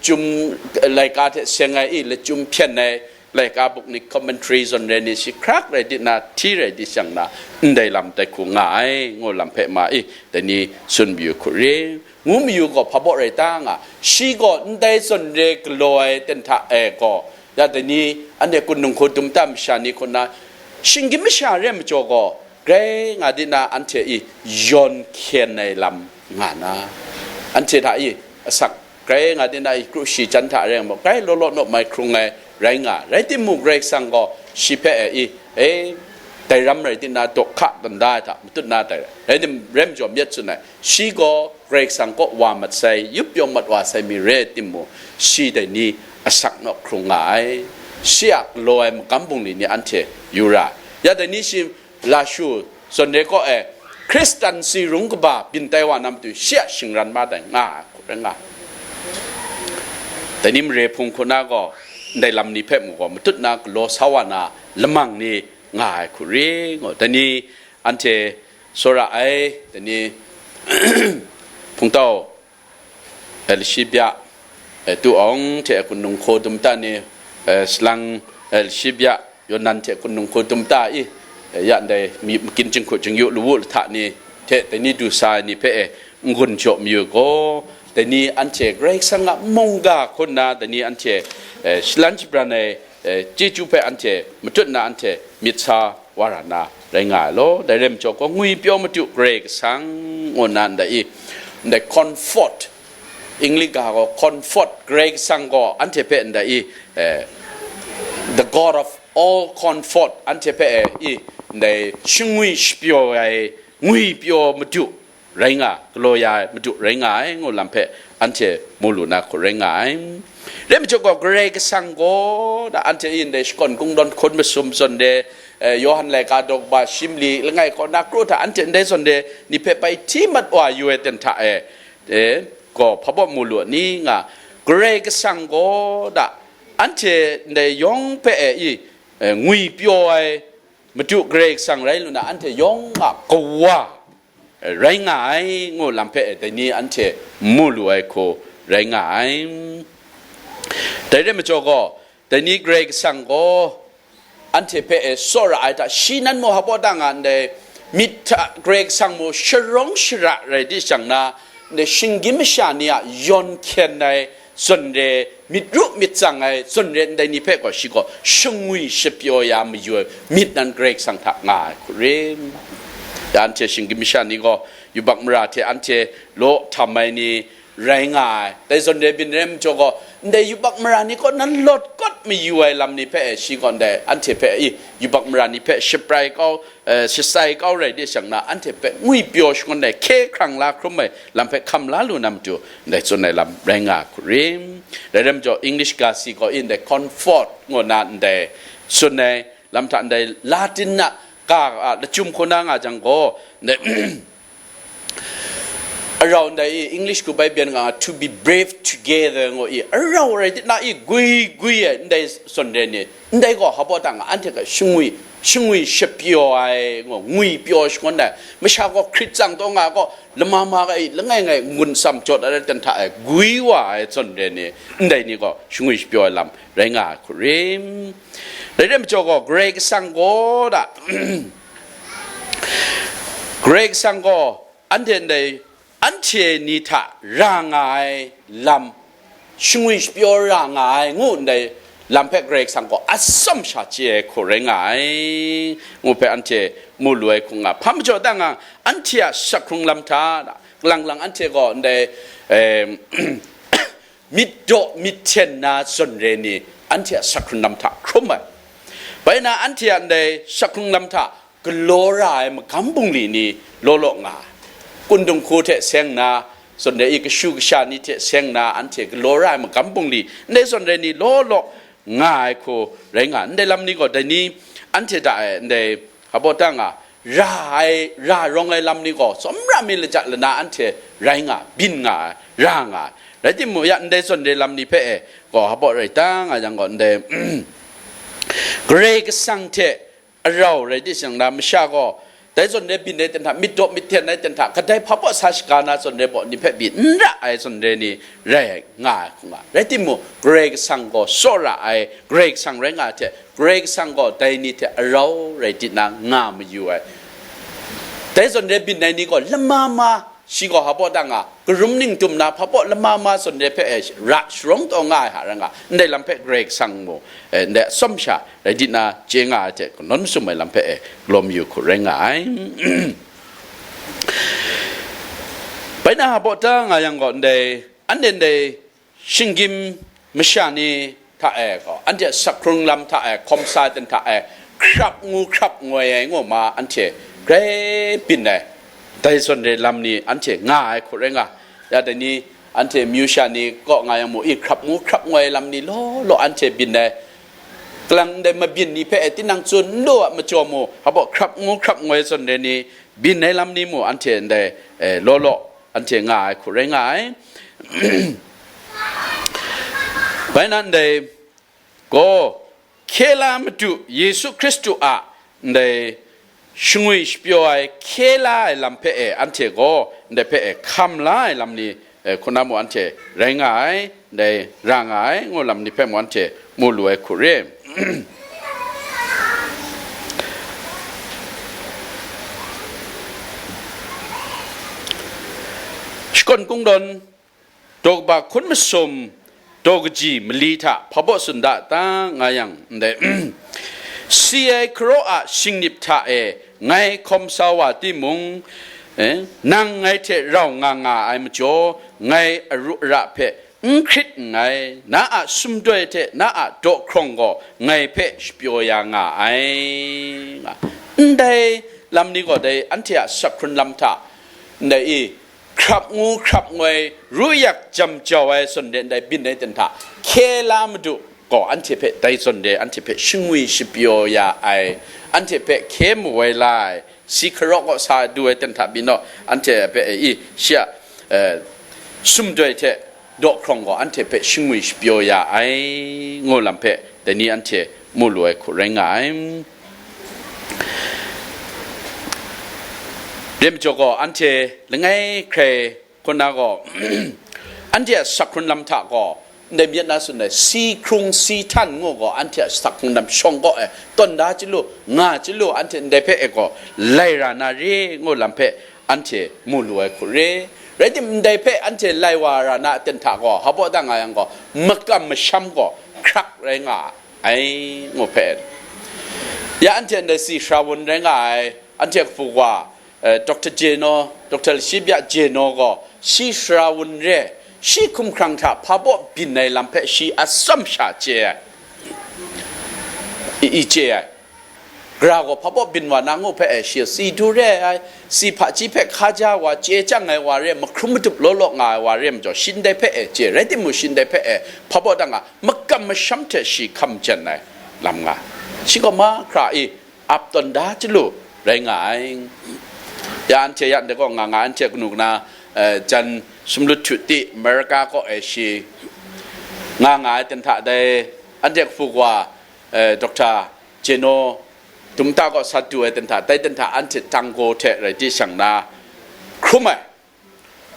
Chyum laika hte seng ai i, lachyum hpyen ai laika buk ni, commentary zawn re ni, shi hkrak rai di na, hti rai di shang na, ndai lam tai hku nga ai, ngu lam hpe ma i, dai ni tsun mayu hku ri. Ngu mayu gaw hpa baw rai ta nga, shi gaw ndai zawn re galaw ai ten hta e gaw, ya dai ni anhte kun nung hku dum ta masha ni hku na, shinggyim masha re majaw gaw, grai nga di na, anhte i yawn hkyen ai lam nga na, anhte hta i asak grai nga di na, i kru shi jan hta re ai maw, grai law law naw mai hkrung ai rai nga, rai timung, Karai Kasang gaw shi hpe e i, e, dai ram rai di na, daw hka dan da ai hta matut na dai rai, rai tim, rai majaw myit tsun ai, shi gaw Karai Kasang kaw wa mat sai, yup yawng mat wa sai mi rai timung, shi dai ni asak naw hkrung nga ai, shi a galaw ai magam bungli ni anhte yu ra ai. Ya dai ni shi Lashu zawn re kaw e, Hkristan si rung kaba byin tai wa na matu, shi a shingran ma tai nga ai hku rai nga ai. Dai ni mare hpung hku na gaw, ndai lam ni hpe mu gaw, matut na galaw sa wa na lamang ni nga ai hku ri ngu. Dai ni anhte tsawra ai, dai ni hpungtau, eh, Lashibya, eh, Tu Aung hte kun nung hku dum ta ni, eh, Salang, eh, Lashibya, Yawnan hte kun nung hku dum ta i, eh, ya ndai mi makin jinghku jingyu lawu lahta ni hte dai ni du sa ai ni hpe, eh, n-gun jaw mayu gaw, dai ni anhte Karai Kasang a mungga hku nna, dai ni anhte, eh, shalan shabran ai, eh, chyeju hpe anhte matut nna anhte myit sa wa ra na rai nga ai law, dai rai majaw gaw, ngwipyaw Madu Karai Kasang ngu nna ndai i, ndai comfort, English ga gaw comfort, Karai Kasang gaw anhte hpe ndai i, eh, the God of all comfort, anhte hpe, eh, i, ndai shingwi shapyaw ai ngwipyaw Madu rai nga, galaw ya ai Madu rai nga ai ngu lam hpe anhte mu lu na hku rai nga ai. Rai majaw gaw, Karai Kasang gaw, da anhte e ndai shakawn kungdawn hkun masum zawn re, eh, Yawhan laika daw kaba shi mali langai kaw na kru hta anhte ndai zawn re ni hpe bai hti mat wa yu ai ten hta e, eh, gaw hpa baw mu lu a ni nga, Karai Kasang gaw da anhte ndai yawng hpe e i, eh, ngwipyaw ai Madu Karai Kasang rai lu na, anhte yawng a Kawa rai nga ai ngu lam hpe dai ni anhte mu lu ai hku rai nga ai. Dai rai majaw gaw, dai ni Karai Kasang gaw anhte hpe e tsawra ai hta, shi nan mung hpa baw da nga ndai, myit hta Karai Kasang mung sharawng shara rai di shang na, ndai shinggyim masha ni a yawn hkyen ai zawn re, myit ru myit tsang ai zawn re ndai ni hpe gaw shi gaw shangwi shapyaw ya mayu ai myit nan Karai Kasang hta nga ai hku ri. Ya anhte shinggyim masha ni gaw yubak mara hte anhte law htam ai ni rai nga ai. Dai zawn re byin re majaw gaw, ndai yubak mara ni kaw nan lawt kawt mayu ai lam ni hpe shi gaw ndai anhte hpe i yubak mara ni hpe shaprai kau, eh, shasai kau rai di shang na, anhte hpe ngwipyaw shangun ai, hkye hkrang la hkrum ai lam hpe hkam la lu na matu, ndai tsun ai lam rai nga hku ri. Rai rai majaw, English ga si gaw i ndai comfort ngu na ndai tsun ai lam hta ndai Latin na ga, a, lachyum hku na nga jang gaw, ndai arau ndai i English hku bai byan nga, "To be brave together," ngu i, arau rai di na i gwi gwi ai ndai zawn re ni, ndai gaw hpa baw ta nga, anhte hpe shingwi, shingwi shapyaw ai, ngu, ngwi pyaw shangun ai, masha gaw hkrit tsang taw nga gaw, lama ma ga i, langai ngai n-gun tsam jawt ai, ten hta e gwi wa ai zawn re ni, ndai ni gaw shingwi shapyaw ai lam rai nga ai hku rim. Rai rai majaw gaw, Karai Kasang gaw da, Karai Kasang gaw anhte ndai, anhte ni hta ra nga ai lam, shingwi shapyaw ra nga ai ngu ndai lam hpe Karai Kasang gaw atsawm sha chye ai hku rai nga ai, ngu hpe anhte mu lu ai hku nga. Hpa majaw ta nga, anhte a sak hkrung lam hta, kalang lang anhte gaw ndai, em, myit daw myit hten na zawn re ni, anhte a sak hkrung lam hta hkrum ai. Bai na, anhte a ndai sak hkrung lam hta galaw ra ai magam bungli ni law law nga ai. Kundung hku hte seng na, zawn re i kashu kasha ni hte seng na, anhte galaw ra ai magam bungli, ndai zawn re ni law law nga ai hku rai nga ai. Ndai lam ni gaw, dai ni anhte hta e ndai hpa baw ta nga, ra ai, ra rawng ai lam ni gaw, tsawmra mi laja lana anhte rai nga, byin nga ai, ra nga ai. Rai timung, ya ndai zawn re lam ni hpe e gaw, hpa baw rai ta nga yang gaw, ndai Karai Kasang hte arau rai di shang na, masha gaw dai zawn re byin ai ten hta, myit daw myit hten ai ten hta, kadai hpa baw sa shaga na zawn re baw ni hpe byin n ra ai zawn re ni rai nga ai hku nga. Rai timung, Karai Kasang gaw tsawra ai, Karai Kasang rai nga ai hte, Karai Kasang gaw dai ni hte arau rai di na nga mayu ai. Dai zawn re byin ai ni gaw lama ma, shi gaw hpa baw ta nga, karum ning tum na hpa baw lama ma zawn re hpe e ra sharawng taw nga ai hta rai nga, ndai lam hpe Karai Kasang mung, eh, ndai atsawm sha rai di na chye nga ai hte, kanawn masum ai lam hpe e galaw mayu hku rai nga ai. Bai na hpa baw ta nga yang gaw, ndai, anhte ndai shinggyim masha ni hta e gaw, anhte a sak hkrung lam hta e, hkawm sa ai ten hta e, hkrap ngu hkrap ngoi ai ngu ma, anhte grai byin ai, dai zawn re lam ni anhte nga ai hku rai nga. Ya dai ni, anhte amyu sha ni kaw nga yang mu i, hkrap ngu hkrap ngoi ai lam ni law law anhte byin ai. Kalang ndai mabyin ni hpe e tinang tsun n lu a majaw mu, hpa baw hkrap ngu hkrap ngoi zawn re ni, byin ai lam ni mu anhte ndai, eh, law law anhte nga ai hku rai nga ai. Bai na ndai gaw, hkye la Madu Yesu Hkristu a ndai shingwi shapyaw ai, hkye la ai lam hpe e anhte gaw ndai hpe e hkam la ai lam ni, eh, hku na mu anhte rai nga ai, ndai ra nga ai, ngu lam ni hpe mu anhte mu lu ai hku re. Shakawn Kungdawn, daw kaba hkun masum, daw kaji mali hta hpa baw tsun da ta nga yang, ndai, si ai hkaraw a shingnip hta e ngai hkawm sa wa timung, eh, nang ngai hte rau nga nga ai majaw, ngai aru ara hpe n hkrit nngai, na a sumdoi hte na a daw hkrawng gaw ngai hpe shapyaw ya nga ai, nga. Ndai lam ni gaw dai anhte a sak hkrun lam hta, ndai i, hkrap ngu hkrap ngoi, ru yak jam jau ai zawn re ndai byin ai ten hta, hkye la Madu gaw anhte hpe dai zawn re anhte hpe shingwi shapyaw ya ai, anhte hpe hkye mawai la ai, si hkaraw kaw sa du ai ten hta byin naw, anhte hpe e i, shi a, eh, sumdoi hte daw hkrawng gaw anhte hpe shingwi shapyaw ya ai, ngu lam hpe dai ni anhte mu lu ai hku rai nga ai. Re majaw gaw, anhte langai hkrai hkuna gaw, anhte a sak hkrun lam hta gaw, ndai myit na tsun ai, si hkrung si htan ngu gaw, anhte a sak hkrun lam shawng gaw e, tawn da chyalu, nga chyalu, anhte ndai hpe e gaw, lai ra na re, ngu lam hpe anhte mu lu ai hku re. Rai tim, ndai hpe anhte lai wa ra na aten hta gaw, hpa baw ta nga yang gaw, makam masham gaw hkrak rai nga ai, ngu hpe. Ya anhte ndai si sara wun rai nga ai, anhte kapu wa, eh, Doctor Jeno, Doctor Lashibya Jeno gaw, shi sara wun re, shi hkumhkrang hta hpa baw byin ai lam hpe shi atsawm sha chye ai, i, i chye ai. Gara gaw hpa baw byin wa na ngu hpe e, shi si du re ai, si hpaji hpe hkaja wa, chye chyang ai wa re, mahkrum madup law law nga ai wa re majaw, shi ndai hpe e chye, rai timung, shi ndai hpe e hpa baw ta nga, makam masham hte shi hkam jen ai lam nga. Shi gaw mahkra i, ap tawn da chyalu rai nga ai. Ya anhte ya ndai gaw nga nga, anhte kanu kana, eh, jan sumlut htu ti America kaw e shi nga nga ai ten hta dai, anhte hpu wa, eh, Doctor Jeno Tumta kaw sa du ai ten hta, dai ten hta anhte Tango hte rai di shang na hkrum ai.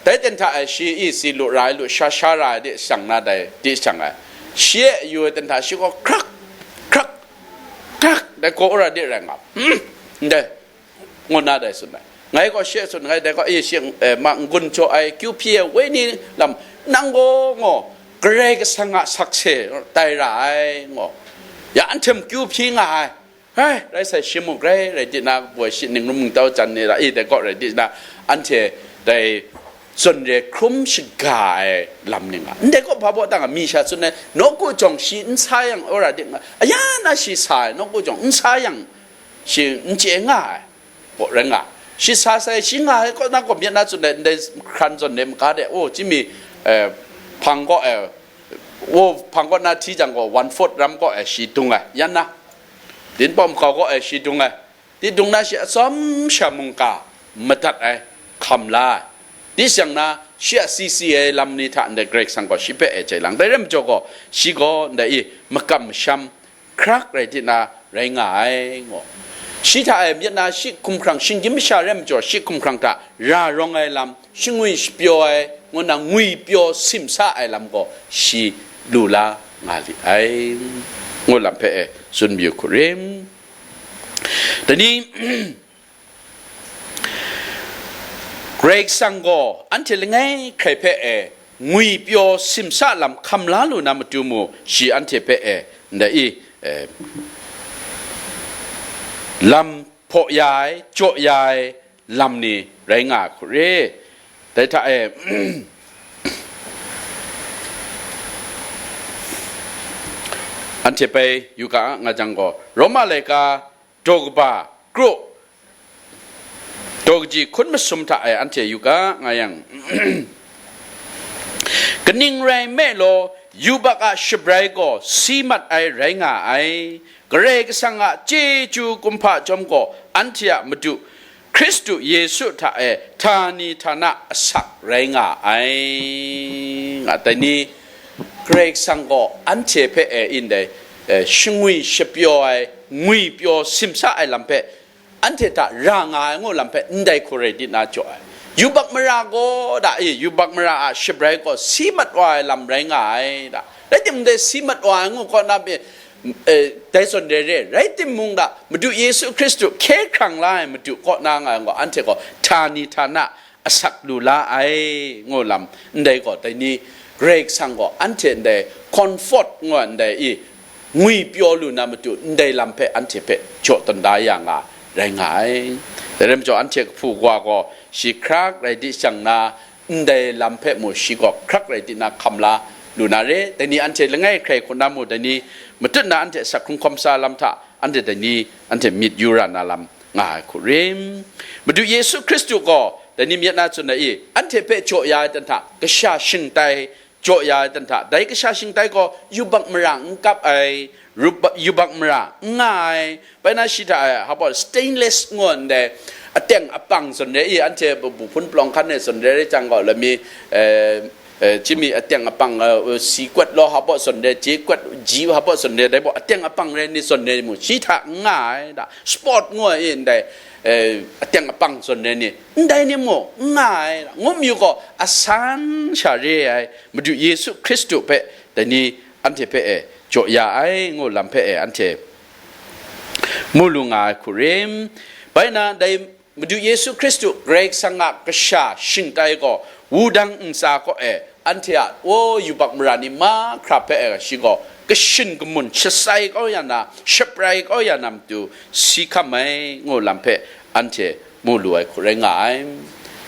Dai ten hta e shi isi lu ra ai, lu sha sha ra ai di shang na dai di shang ai. Shi e yu ai ten hta shi gaw hkrak, hkrak, hkrak, dai gaw ra di rai nga. Hmm, ndai, ngu na dai tsun ai. Ngai gaw shi e tsun, ngai dai gaw, e, shi, eh, ma n-gun jaw ai, kyu hpyi ai, woi ni lam, nang gaw, ngo, Karai Kasang a sakse tai ra ai, ngo. Ya anhte kyu hpyi nga ai. Hai, rai sai shi mu grai, rai di na, boi shi ning rum ning tau jan ni ra, i dai gaw rai di na, anhte dai zawn re hkrum shaga ai lam ni nga. Ndai gaw hpa baw tang a, mi sha tsun ai, nawku jawng shi n sa yang, ora di nga, aya na shi sa ai, nawku jawng n sa yang, shi n chye nga ai, gaw rai nga. Shi sa sai, shi nga ai, kaw na gaw myit na tsun ai, ndai hkran zawn re maga de, o, chimi, eh, hpang gaw, eh, o, hpang gaw na hti jang gaw, one fourth ram gaw, eh, shi dung ai, yan na. Dinpawm hkau gaw e shi dung ai, di dung na shi atsawm sha mungga madat ai, hkam la ai, di shang na shi a C C A lam ni hta ndai Karai Kasang gaw shi hpe e jai lang. Dai rai majaw gaw, shi gaw ndai i makam masham hkrak rai di na rai nga ai, ngo. Shi hta e myit na shi hkumhkrang, shinggyim masha rai majaw, shi hkumhkrang hta ra rawng ai lam, shingwi shapyaw ai, ngu na ngwi pyaw simsa ai lam gaw shi lu la nga li ai, ngu lam hpe e tsun mayu hku rim. Dai ni, Karai Kasang gaw anhte langai hkrai hpe e ngwi pyaw simsa lam hkam la lu na matu mu, shi anhte hpe e ndai i, e, lam hpaw ya ai, jaw ya ai lam ni rai nga ai hku re. Dai hta e, anhte bai yu ga nga jang gaw, Roma laika daw kaba kru, daw kaji hkun masum hta e anhte yu ga nga yang, kaning rai nme law, yubak a shabrai gaw si mat ai rai nga ai. Karai Kasang a chyeju kumhpa chyawm gaw anhte a Madu Hkristu Yesu hta e htani htana asak rai nga ai, nga dai ni, Karai Kasang gaw anhte hpe e ndai, eh, shingwi shapyaw ai, ngwi pyaw simsa ai lam hpe, anhte hta ra nga ai ngu lam hpe ndai hku rai di na jaw ai. Yubak mara gaw da e, yubak mara a shabrai gaw si mat wa ai lam rai nga ai da. Rai timung, dai si mat wa ai ngu kaw na pyi, eh, dai zawn re re, rai timung da, Madu Yesu Hkristu hkye hkrang la ai Madu kaw na nga ai gaw, anhte gaw htani htana asak lu la ai, ngu lam, ndai gaw, dai ni, Karai Kasang gaw anhte ndai comfort ngu ai ndai i, ngwi pyaw lu na matu ndai lam hpe anhte hpe jaw tawn da ya nga rai nga ai. Dai rai majaw, anhte kahpu kawa gaw shi hkrak rai di shang na, ndai lam hpe mu shi gaw hkrak rai di na hkam la lu na re. Dai ni anhte langai hkrai hku na mu, dai ni matut na anhte asak hkrung hkawm sa lam hta, anhte dai ni anhte myit yu ra na lam nga ai hku rim. Madu Yesu Hkristu gaw dai ni myit na tsun ai i, anhte hpe jaw ya ai dan hta kasha shingtai jaw ya ai dan hta, dai kasha shingtai gaw yubak mara n kap ai, ruba-, yubak mara n nga ai, bai na shi hta e, hpa baw stainless ngu ndai, ateng apang zawn re i, anhte bu hpun palawng hkan e zawn re rai jang gaw, lami, eh, eh, chimi ateng apang, eh, si kwat law, hpa baw zawn re, je kwat ji hpa baw zawn re, dai baw ateng apang re ni zawn re mu, shi hta n nga ai da, sport ngu ai i ndai, eh, ateng apang zawn re ni, ndai ni mu, n nga ai da, ngu mayu gaw, asan sha re ai, Madu Yesu Hkristu hpe dai ni anhte hpe e jaw ya ai, ngu lam hpe e anhte mu lu nga ai hku rim. Bai na, dai Madu Yesu Hkristu Karai Kasang a kasha shingtai gaw wudang ntsa kaw e anhte a, o, yubak mara ni mahkra hpe e shi gaw kashin kamun shasai kau ya na, shaprai kau ya na matu si hkam ai, ngu lam hpe anhte mu lu ai hku rai nga ai.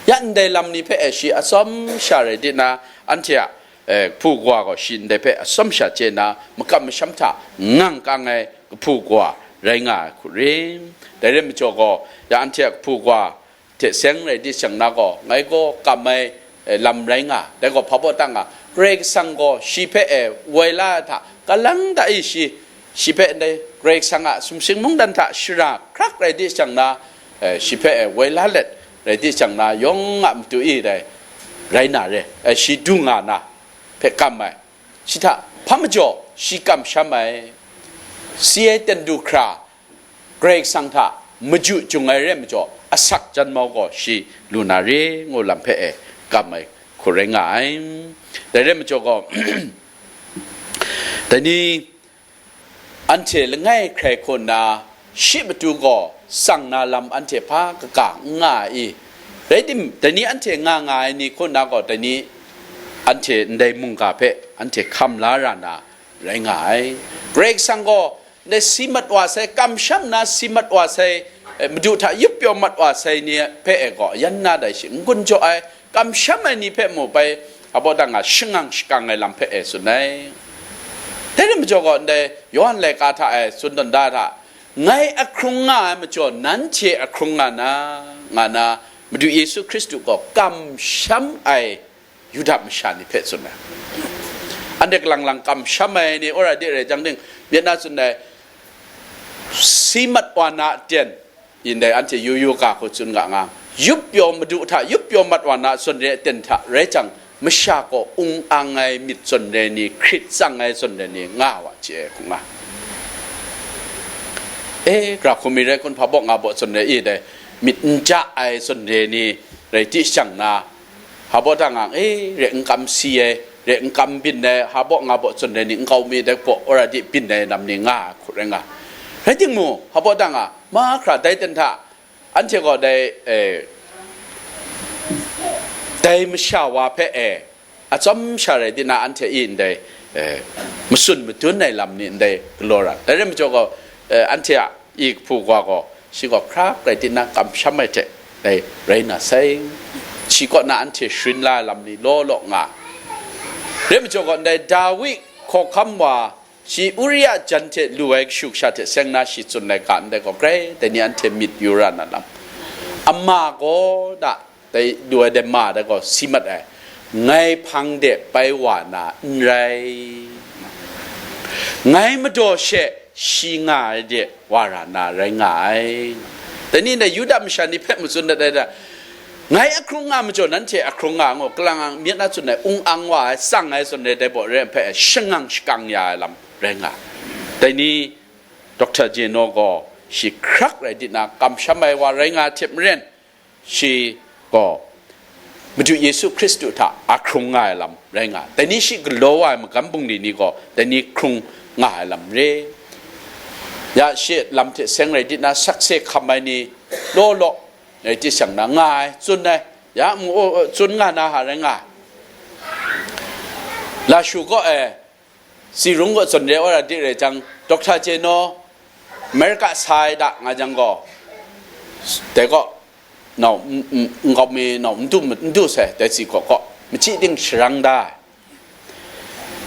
Ya ndai lam ni hpe e shi atsawm sha rai di na, anhte a, eh, kahpu kawa gaw shi ndai hpe atsawm sha chye na, makam masham hta ngang kang ai kahpu kawa rai nga ai hku rim. Dai rai majaw gaw, ya anhte a kahpu kawa hte seng rai di shang na gaw, ngai gaw kam ai, eh, lam rai nga, dai gaw hpa baw tang nga, Karai Kasang gaw shi hpe e woi la ai hta, kalang ta i shi, shi hpe ndai Karai Kasang a sumsing mungdan hta shara hkrak rai di shang na, eh, shi hpe e woi la let rai di shang na, yawng a matu i dai rai na re, eh, shi du nga na hpe kam ai, shi hta hpa majaw shi kamsham ai, si ai ten du hkra, Karai Kasang hta maju jung ai re ai majaw, asak jan mau gaw shi lu na re, ngu lam hpe e kam ai hku rai nga ai. Dai re ai majaw gaw, dai ni anhte langai hkrai hku nna, shi matu gaw tsang na lam anhte hpa kaga n nga ai i? Rai tim, dai ni anhte nga nga ai ni hku nna gaw, dai ni anhte ndai mungga hpe anhte hkam la ra na rai nga ai. Karai Kasang gaw ndai si mat wa sai, kamsham na si mat wa sai, eh, madu hta yup pyaw mat wa sai ni hpe e gaw, yan na dai shi n gun jaw ai, kamsham ai ni hpe mu bai, abawdang a shangang shakang ai lam hpe e tsun ai. Dai rai majaw gaw, ndai Yawhan laika hta e tsun tawn da hta, ngai ahkrung nga ai majaw, nanhte ahkrung nga na, nga na, Madu Yesu Hkristu gaw kamsham ai Yuda masha ni hpe tsun ai. Anhte kalang lang kamsham ai ni, wora de rai jang ding, myit na tsun ai, si mat wa na aten, ndai anhte yu yu ga hku tsun ga nga, yup pyaw madu hta, yup pyaw mat wa na zawn re aten hta rai jang, masha gaw ung ang ai myit zawn re ni, hkrit tsang ai zawn re ni nga wa chye ai hku nga. E, gra hku mi rai kun, hpa baw nga baw zawn re i dai, myit n ja ai zawn re ni rai ti shang na, hpa baw dang a, e, re n kam si ai, re n kam byin ai, hpa baw nga baw zawn re ni, nkau mi dai baw wora di byin ai lam ni nga ai hku rai nga. Rai timung, hpa baw dang a, mahkra dai ten hta, anhte gaw dai, eh, dai masha wa hpe, eh, atsawm sha rai di na, anhte i ndai, eh, masun madun ai lam ni ndai galaw ra. Dai rai majaw gaw, eh, anhte a i kahpu wa gaw, shi gaw hkrak rai di na, kamsham ai hte dai rai na sai, shi kaw na anhte sharin la ai lam ni law law nga. Rai majaw gaw, ndai Dawi hkawhkam wa, shi Uria jan hte lu ai kashu kasha hte seng na shi tsun ai ga ndai gaw, grai dai ni anhte myit yu ra na lam. Ama gaw da, dai lu ai dai ma dai gaw si mat ai, ngai hpang de bai wa na n rai, ngai madaw she shi nga ai de wa ra na rai nga ai. Dai ni ndai Yuda masha ni hpe matsun dat ai da, ngai ahkrung nga majaw, nanhte ahkrung nga ngu, kalang ang myit na tsun ai, ung ang wa ai, tsang ai zawn re dai baw re ai hpe shangang shakang ya ai lam rai nga. Dai ni, Doctor Jeno gaw shi hkrak rai di na, kamsham ai wa rai nga hte maren, shi gaw Madu Yesu Hkristu hta ahkrung nga ai lam rai nga. Dai ni shi galaw wa ai magam bungli ni gaw dai ni hkrung nga ai lam re. Ya shi lam hte seng rai di na, sakse hkam ai ni law law rai di shang na nga ai, tsun ai, ya mu, tsun nga na ha rai nga. Lashu gaw, eh, Tsi rung gaw zawn re ai wa ra di rai jang, Doctor Jeno, America sa ai da nga jang gaw, dai gaw, nau, n-, n-, nkau mi nau n du, n du sai, dai tsi gaw gaw, machyi ting sharang da ai.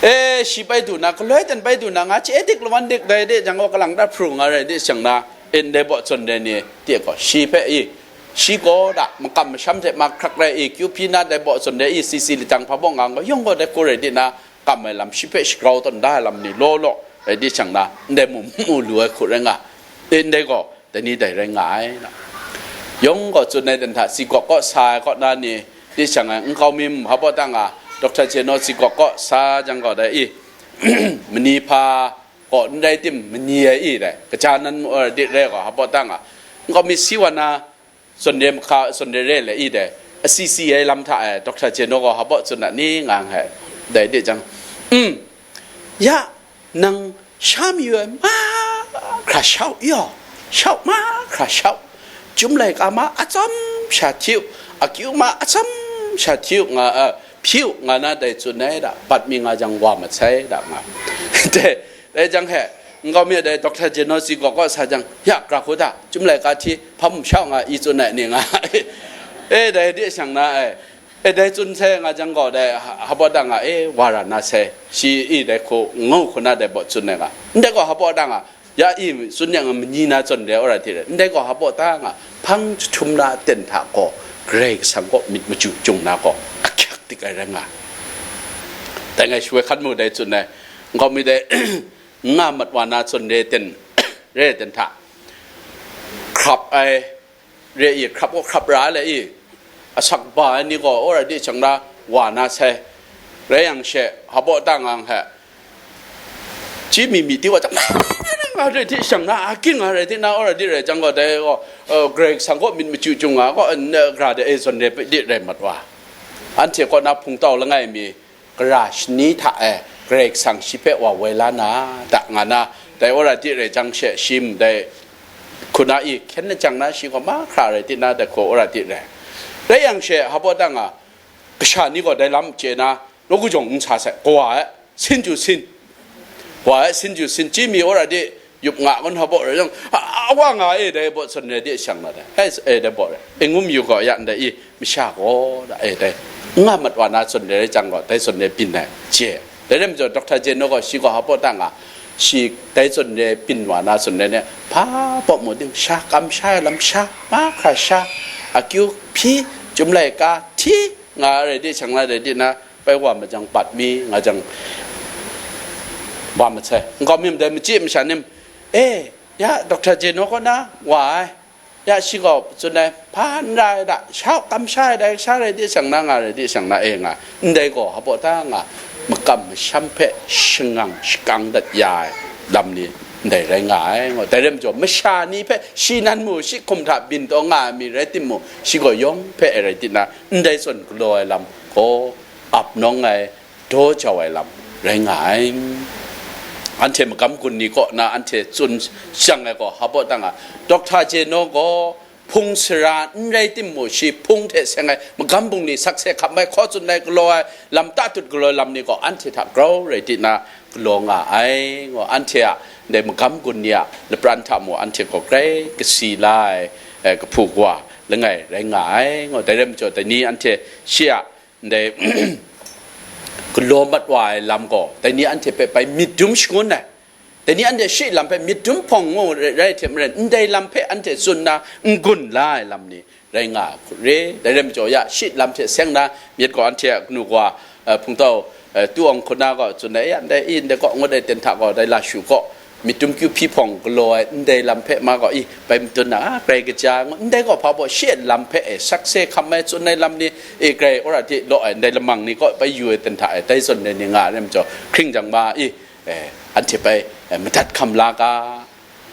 E, shi bai du na, galoi ten bai du na, nga chye dik lawan dik dai de jang gaw, kalang da hpru nga rai de shang na, e, ndai baw zawn re ni, de gaw, shi hpe i, shi gaw da, makam masham hte mahkrak rai i, kyu hpyi na dai baw zawn re i, si si lajang hpa baw nga gaw, yawng gaw dai hku rai di na, kam ai lam, shi hpe shagrau tawn da ai lam ni law law rai di shang na, ndai mu mu lu ai hku rai nga, e, ndai gaw, dai ni dai rai nga ai na. Yawng gaw tsun ai dan hta, tsi gawk kaw sa ai kaw na ni, di shang ai, nkau mi hpa baw dang a, Doctor Jeno tsi gawk kaw sa jang gaw dai i, mani hpa gaw n rai tim, mani ai i dai, kaja nan mu ai di rai gaw, hpa baw dang a, nkau mi si wa na, Sunday mahka, Sunday re le i dai, a C C A lam hta e, Doctor Jeno gaw hpa baw tsun na ni nga ai, dai de jang, um, ya, nang sha mayu ai mahkra shau yaw, shau mahkra shau, Chyum laika ma atsam sha hti u, akyu ma atsam sha hti u nga, a, hpyi u nga na dai tsun ai da, bat mi nga jang wa mat sai da nga. Dai, dai jang he, nkau mi dai Doctor Jeno tsi gawk kaw sa jang, ya, gra hku da, Chyum laika hti, hpa mu shau nga i tsun ai ni nga. E, dai de shang na ai. E, dai tsun sai nga jang gaw, dai ha-, hpa baw dang a, e, wa ra na sai, shi i dai hku, ngu hku na dai baw tsun ai nga. Ndai gaw hpa baw dang a, ya i tsun yang a, manyi na tsun re, ora hti re, ndai gaw hpa baw dang a, hpang jahtum na aten hta gaw, Karai Kasang kaw myit machyu chyung na gaw, ahkyak dik ai rai nga. Dai ngai shawoi hkan mu dai tsun ai, nkau mi dai, nga mat wa na tsun re ten, re ten hta, hkrap ai, re i, hkrap gaw hkrap ra le i, asak ba ai ni gaw, ora di shang na, wa na sai, rai yang she, hpaw ta nga hpe, chyi mi mi ti wa jang, nga rai ti shang na, a king nga rai ti na, ora di rai jang gaw, dai gaw, eh, Karai Kasang kaw myit machyu chyung nga gaw, eh, gra de e zawn re di rai mat wa. Anhte kaw na hpungtau langai mi, gara shani hta e Karai Kasang shi hpe wa woi la na, da nga na, dai ora di rai jang she, shi ndai hku na i hkyen na jang na, shi gaw mahkra rai ti na, dai hku ora di rai. Rai yang she, hpaw ta nga, kasha ni gaw dai lam chye na, nawku jawng n sa sai, kawa e sin ju sin, wa e sin ju sin, chyi mi ora di, yup nga ngun hpaw rai jang, a, a wa nga e, dai baw tsun rai di shang na dai, ai, e, dai baw rai, e, ngum yu gaw, ya ndai i, masha gaw, da, e, dai, n nga mat wa na tsun rai jang gaw, dai tsun rai byin ai, chye. Dai rai majaw, Doctor Jeno gaw, shi gaw hpaw ta nga, shi dai tsun rai byin wa na tsun rai ni, hpa baw mu ding, sha, kamsha ai lam sha, mahkra sha, akyu hpyi, chyum laika hti, nga rai di shang na rai di na, bai wa ma jang, bat mi nga jang, wa ma sai. Nkau mi ndai machyi masha nim, e, ya, Doctor Jeno kaw na wa ai, ya, shi gaw tsun ai, hpa n ra ai da, sha, kamsha ai dai, sha rai di shang na, nga rai di shang na, e, nga, ndai gaw, hpaw ta nga, makam masham hpe shangang shakang dat ya ai lam ni, ndai rai nga ai, ngu. Dai rai majaw, masha ni hpe shi nan mu, shi hkum hta byin taw nga ai mi rai timung, shi gaw yawng hpe e rai di na, ndai zawn galaw ai lam gaw, ap nawng ai, daw jau ai lam rai nga ai. Anhte magam gun ni kaw na anhte tsun shang ai gaw, hpaw ta nga, Doctor Jeno gaw hpung sara n rai timung, shi hpung hte seng ai magam bungli sakse hkam ai, hkaw tsun ai, galaw ai, lam ta tut galaw ai lam ni gaw anhte hta grau rai di na galaw nga ai, ngu. Anhte a ndai magam gun ni a lapran hta mung anhte gaw grai kasi la ai, eh, kahpu kawa langai rai nga ai, ngu. Dai rai majaw, dai ni anhte shi a ndai galaw mat wa ai lam gaw, dai ni anhte hpe bai myit dum shangun ai. Dai ni anhte shi lam hpe myit dum hpawng ngu rai, rai hte maren, ndai lam hpe anhte tsun na n-gun la ai lam ni rai nga hku re. Dai rai majaw, ya, shi lam hte seng na, myit gaw anhte a kanu kawa, eh, hpungtau, eh, Tu Aung Hkun na gaw tsun ai, ya, ndai, i, ndai kaw ngut ai ten hta gaw, dai lashu kaw, myit dum kyu hpyi hpawng galaw ai ndai lam hpe ma gaw, i, bai madun na, a, grai kaja ai ngu, ndai gaw hpa baw shi lam hpe, e, sakse hkam ai tsun ai lam ni, e, grai wora de law ai ndai lamang ni kaw bai yu ai ten hta e, dai zawn ai ni nga ai rai majaw, hkring jang ma, i, e, anhte bai, e, madat hkam la ga,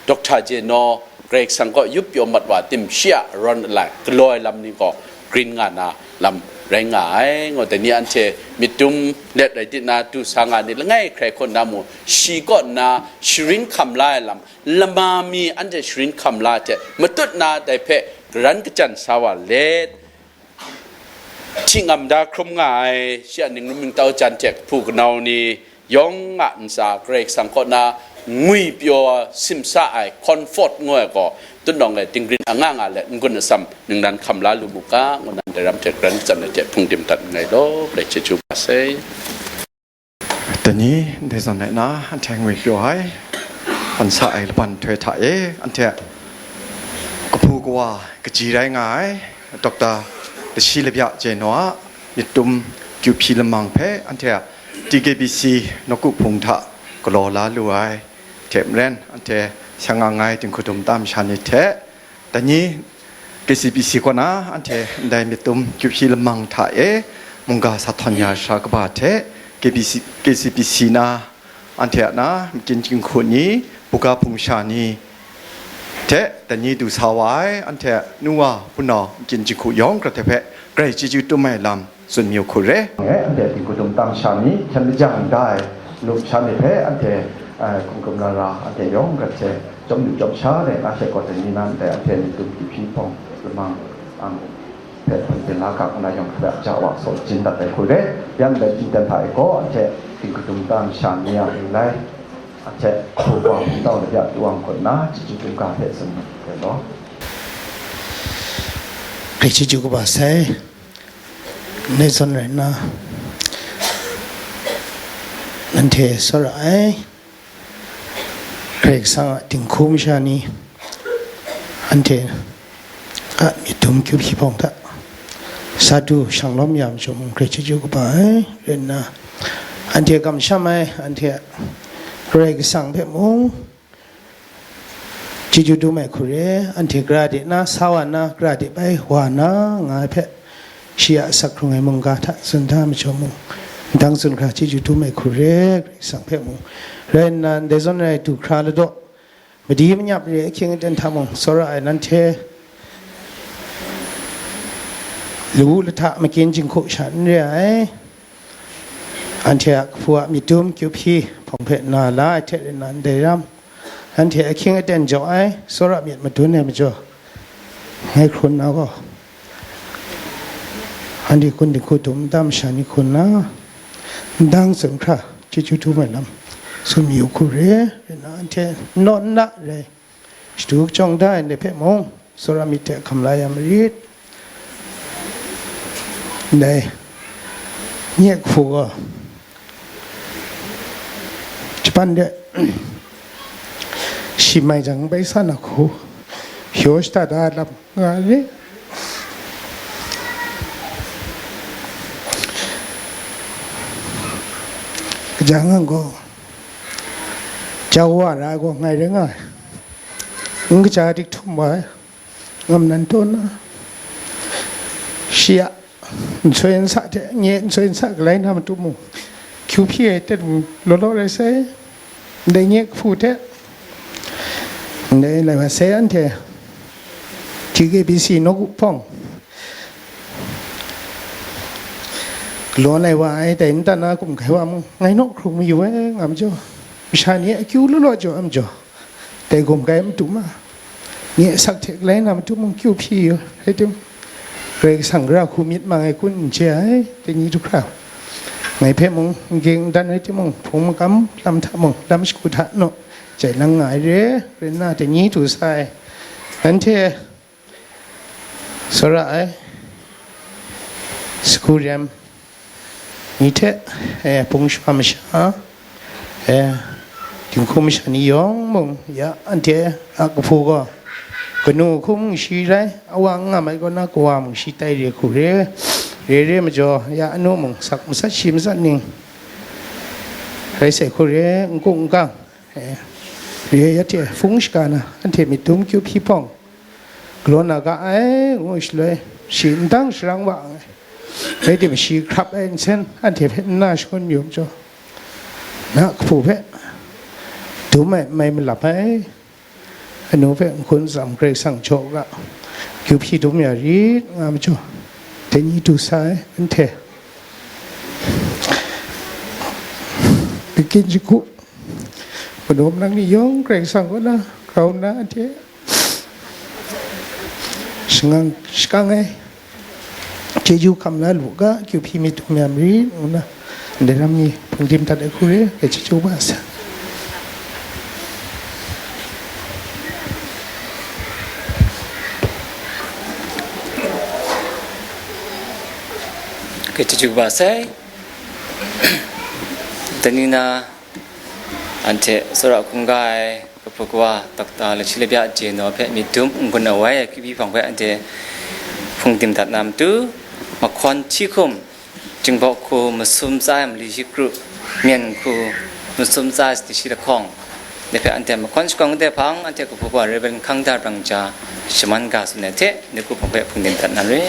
Doctor Jeno, Karai Kasang kaw yup pyaw mat wa tim shi a rawn alai galaw ai lam ni gaw, grin nga na lam rai nga ai, ngu. Dai ni anhte myit dum let rai di na du sa nga ni langai hkrai hkawn na mu, shi kaw nna sharin hkam la ai lam, lama mi anhte sharin hkam la ai hte matut na dai hpe garan kachyan sa wa let, hti ngam da hkrum nga ai, shi a ningrum ningtau jan hte kahpu kanau ni yawng a ntsa Karai Kasang kaw na ngwi pyaw simsa ai comfort ngu ai gaw, tutnawng e dinggrin anga nga let n-gun atsam ningnan hkam la lu mu ga, ngu nan dai ram hte garan tsam ai hte hpungdim dat nngai law, Karai chyeju ba sai. Dai ni ndai zawn ai na, anhte ngwi pyaw ai, hpan sa ai laban nhtoi hta e, anhte kahpu kawa kaji rai nga ai, Doctor Lashi Labya Jeno a myit dum kyu hpyi lamang hpe anhte a T K B C nawku hpung hta galaw la lu ai hte maren, anhte seng nga ai dinghku dum ta masha ni hte, dai ni K C B C kaw na anhte ndai myit dum kyu hpyi lamang hta e mungga sa htawn ya sara kaba hte, K B C, K C B C na anhte a na makyin jinghku ni, buga hpung sha ni hte dai ni du sa wa ai, anhte a nu wa hpunau makyin jinghku yawng krat hte hpe grai chyeju tum ai lam tsun mayu hku re. Ngai anhte dinghku dum ta masha ni, hkyen lajang da ai numsha ni hpe anhte, eh, hkum hkrum na ra, anhte yawng gat hte chyawm lu chyawm sha ai, nga she gaw dai ni na ndai anhte myit dum kyu hpyi hpawng lamang ang hpe hpun byin la ga, ngu na yawng hkra ja wa saw jin dat ai hku re. Yang dai jin dan hta e gaw, anhte dinghku dum ta masha ni a ngu lai, anhte hpaw wa hpung tau na ya tu wang hkut na, chyeju dum ga hpe tsun ai law. Hpe chyeju kaba sai. Ndai zawn rai nna, nanhte tsawra ai, Karai Kasang a dinghku masha ni, anhte a myit dum kyu hpyi hpawng hta, sa du shang lawm ya majaw mung, Karai chyeju kaba ai rai nna, anhte kamsham ai, anhte a Karai Kasang hpe mung, chyeju dum ai hku re, anhte gara de na, sa wa na, gara de bai wa na, nga ai hpe, shi a asak hkrung ai mungga hta tsun da ai majaw mung, ndang tsun hkra chyeju dum ai hku re, Karai Kasang hpe mung, rai nna, ndai zawn rai du hkra ladaw, madi manyap re ahkying aten hta mung, tsawra ai nanhte, lawu lahta makyin jinghku sha n re ai, anhte a kahpu a myit dum kyu hpyi hpawng hpe na la ai hte rai nna, ndai ram, anhte ahkying aten jaw ai, tsawra myit madun ai majaw, ngai hkrum na gaw, anhte kun dinghku dum nta masha ni hku nna, ndang tsun hkra chyeju dum ai lam tsun mayu hku re, rai nna, anhte naw nna rai, shadu kachyawng da ai ndai hpe mung, tsawra myit hte hkam la ya marit. Ndai nye hku gaw, Japan de shi mai jang bai san a hku, hyaw shada da lam nga ai. Kaja ngang gaw, jau wa ra ai gaw ngai rai nga ai. N kaja dik htum wa ai. Ngam nan taw na, shi a nsoi nsa hte nye nsoi nsa galai na matu mung, kyu hpyi ai hte mung law law rai sai, ndai nye kahpu hte, ndai lai wa sai anhte, T K B C nawku hpawng, galaw lai wa ai, dai nta na gumhkai wa mung, ngai naw hkrung mayu ai, nga majaw, masha ni akyu law law jaw ai majaw, dai gumhkai matu ma, nye asak hte galai na matu mung kyu hpyi yu, rai tim, Karai Kasang gara hku myit mang ai kun n chye ai, dai ni du hkra, ngai hpe mung n ging n dan rai timung, hpung magam lam hta mung, lam shagu hta naw, jai lang nga ai re, rai nna, dai ni du sa ai, nanhte tsawra ai, sagu rem ni hte, eh, pung shawa masha, eh, dinghku masha ni yawng mung, ya, anhte a kahpu gaw, kanu hku mung shi rai, a wa n ngam ai kaw na kawa mung shi tai re hku re, re re majaw, ya, anu mung sak masat shi masat ning rai sai hku re, n kung n kang, eh, re ya hte hpung shaga na, anhte myit dum kyu hpyi hpawng, galaw na ga ai, ngu shaloi, shi ndang sharang wa ai. Rai tim, shi hkrap ai nsen anhte hpe nna shangun yu majaw, na kahpu hpe dum ai n mai malap ai, anu hpe n hkun tsam Karai Kasang jaw ga, kyu hpyi dum ya rit nga majaw, dai ni du sa ai, anhte Bikkin shagu, madawm nang ni yawng Karai Kasang kaw na grau nna anhte shangang shakang ai, chyeju hkam la lu ga, kyu hpyi myit dum ya marit, ngu nna, ndai lam ni hpung dim dat ai hku re, dai chyeju ba sa. Dai chyeju ba sai. Dai ni na, anhte tsawra hkungga ai kahpu kawa, Doctor Lashi Labya Jeno hpe myit dum n-gun awai ai kyu hpyi hpawng hpe anhte hpung dim dat na matu, mahkawn hti hkum, Jinghpaw hku masum tsa ai mali shi kru, myen hku masum tsa ai sadi shi lahkawng, dai hpe anhte mahkawn shakawng de hpang, anhte kahpu kawa Reverend Hkangda Brangja shaman ga tsun ai hte, ni ku hpawng hpe hpung dim dat na re.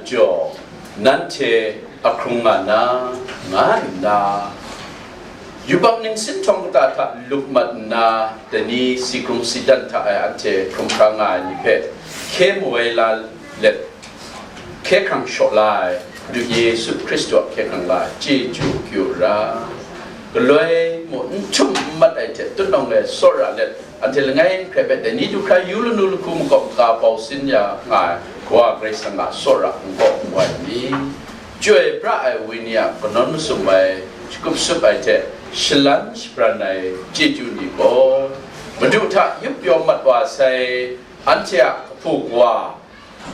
jaw, nanhte a hkrung nga na, nga nna, yubak ningsin htawng kata hta lup mat nna, dai ni si hkrung si dan hta e anhte hkrum hkra nga ai ni hpe hkye mawai la let, hkye hkrang shaw la ai, Madu Yesu Hkristu a hkye hkrang la ai chyeju kyu ra, galoi mung n htum n mat ai hte tutnawng e tsawra let, anhte langai hkrai hpe dai ni du hkra yu lanu lahku makawp maga bau sin ya nga ai Kawa Karai Kasang a tsawra n kaw n wai mi, chyoi pra ai Wenyi a kanawn masum ai, shakup sup ai hte shalan shabran ai chyeju ni gaw, Madu hta yup pyaw mat wa sai, anhte a kahpu kawa,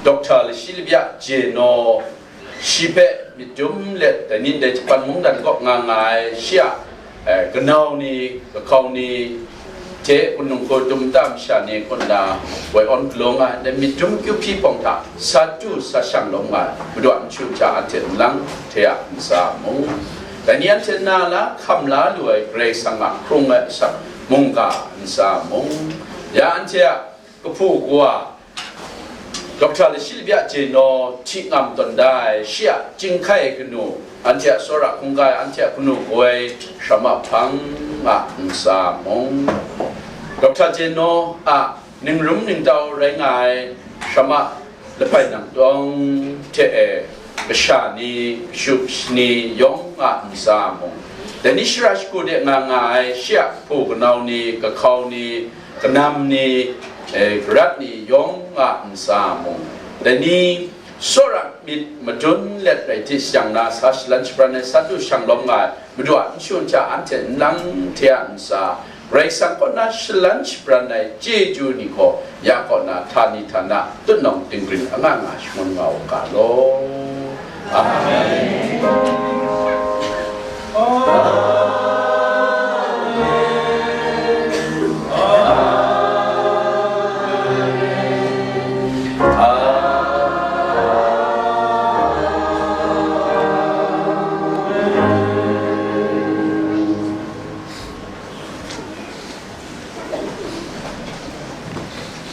Doctor Lashi Labya Jeno, shi hpe myit dum let dai ni ndai Japan mungdan kaw nga nga ai, shi a, eh, kanau ni, kahkau ni hte, kunung hku dum nta masha ni kaw nna woi awn galaw nga ai, dai myit dum kyu hpyi hpawng hta sa du sa shang lawm nga ai, Madu a nshung hta anhte nlang hte a ntsa mung, dai ni anhte na la hkam la lu ai Karai Kasang a hkrung ai asak mungga ntsa mung, ya anhte a kahpu kawa, Doctor Lashi Labya Jeno hti ngam tawn da ai, shi a chyinghkai kanu, anhte a tsawra hkungga ai, anhte a kanu kaw ai Shrama Hpang a ntsa mung, Doctor Jeno a ningrum ningtau rai nga ai Shrama Lahpai Nangtawng hte e, kasha ni, kashu ni yawng a ntsa mung, dai ni shara shagu de nga nga ai, shi a hpu kanau ni, kahkau ni, kanam ni, eh, garat ni yawng a ntsa mung, dai ni tsawra myit madun let rai hte shang na, sa shalan shabran ai, sa du shang lawm nga ai, Madu a nshung hta anhte nlang hte a ntsa, Karai Kasang kaw na shalan shabran ai chyeju ni gaw, ya kaw na htani htana tutnawng dinggrin anga nga shangun nga u ga law. Amen.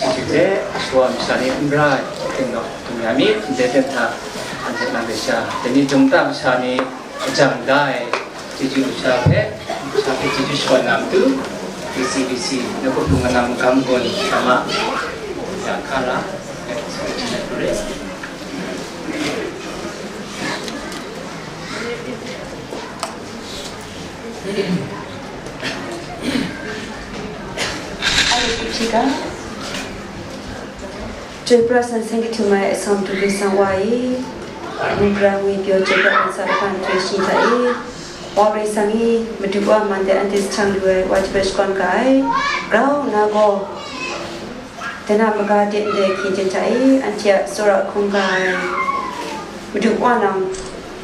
Ndai hte shawa masha ni n ra ai hte nawk htum ya mi, ndai ten hta, anhte nang de sha, dai ni dum nta masha ni, ajang da ai chyeju lusha hpe, sha hpe chyeju shakawn na matu, B C B C, nawku hpung kanang magam gun shama, ya hkara, Chyoi pra san seng kahtum ai atsawm du Karai Kasang Wa e, mung gara ngwi pyaw chyoi pra ai ntsa lahpan hkrai shi hta e, Wa Karai Kasang e, Madu Wa man de anhte sahtang lu ai wa hte hpe shakawn ga ai, grau nna gaw, dai na maga de ndai hkyen hte hta e, anhte a tsawra hkungga ai Madu Wa nang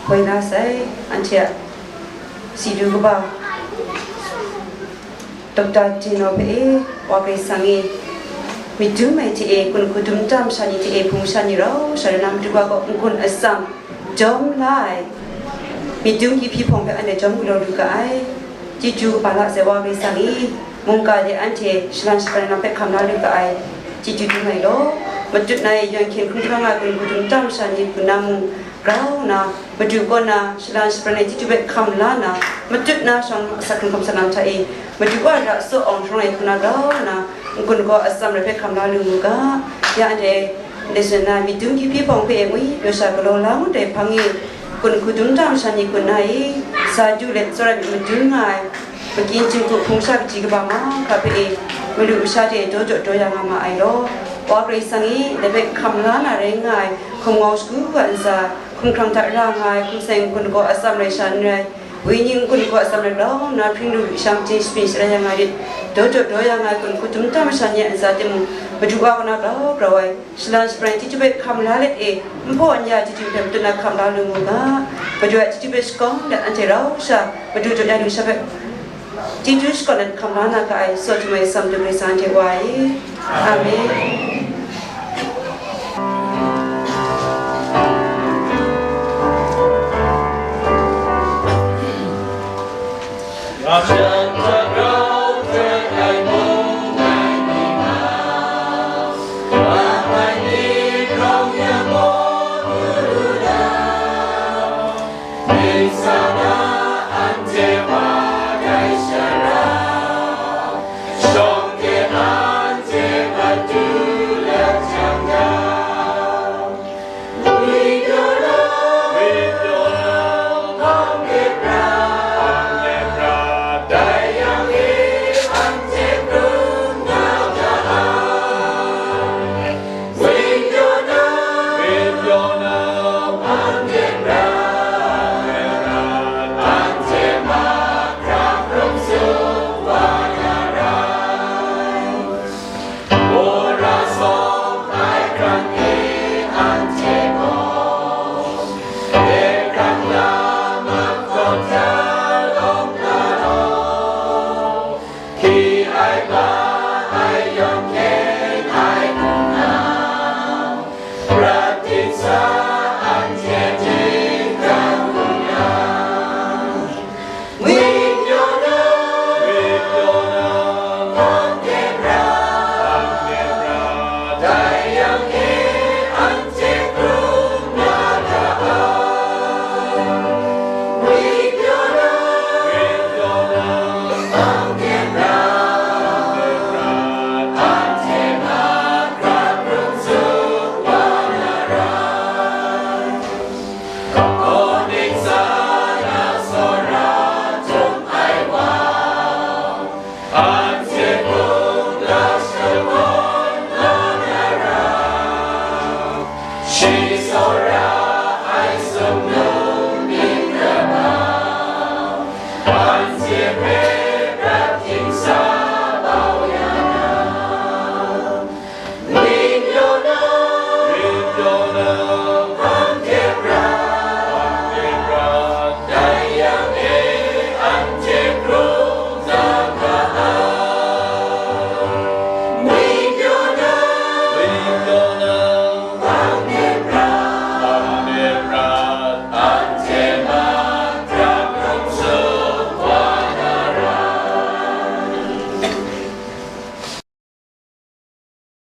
woi la sai, anhte a si du kaba Doctor Jeno hpe e, Wa Karai Kasang e, myit dum ai hte e, gun hku dum nta masha ni hte e, hpung masha ni rau sha rai na, Madu Wa gaw n-gun atsam jawm la ai, myit dum hpyi hpawng hpe anhte jawm galaw lu ga ai. Chyeju kaba la sai Wa Karai Kasang e, mungga de anhte shalan shabran ai lam hpe hkam la lu ga ai. Chyeju dum ai law, matut na e, yawng hkyen hkrung hkrang ai gun hku dum nta masha ni hku na mung, grau nna, Madu kaw na shalan shabran ai chyeju hpe hkam la nna, matut na shawng asak hkrung hkam salang hta e, Madu Wa ra tsaw awng hkrum ai hku na grau nna, n-gun gaw atsam rai hpe hkam la lu mu ga. Ya anhte, ndai shana myit dum hpyi hpawng hpe e ngwi pyaw sha galaw la ngut ai hpang e, gun hku dum nta masha ni hku na e, sa du let tsawra myit madun nga ai, makyin jinghku hpung sha kaji kaba mahkra hpe e, malu masha hte daw jaw daw ya nga ma ai law, Wa Karai Kasang e, dai hpe hkam la na rai nga ai, hkum ngau shagu a ntsa, hkumhkrang hta ra nga ai hkum seng n-gun gaw atsam rai sha n rai, wenyi n-gun gaw atsam rai grau nna hpring lu lu shang hte shapring sharai ya nga rit, daw jaw daw ya nga ai gun hku dum nta masha ni a ntsa timung, Madu Wa kaw na grau grau ai, shalan shabran ai chyeju hpe hkam la let e, n hpaw n ya ai chyeju hpe matut na hkam la lu mu ga. Madu a chyeju hpe shakawn let anhte rau sha, Madu jaw ya lu sha hpe, chyeju shakawn let hkam la na ga ai, tsaw htum ai atsam du Karai Kasang anhte Wa e. Amen.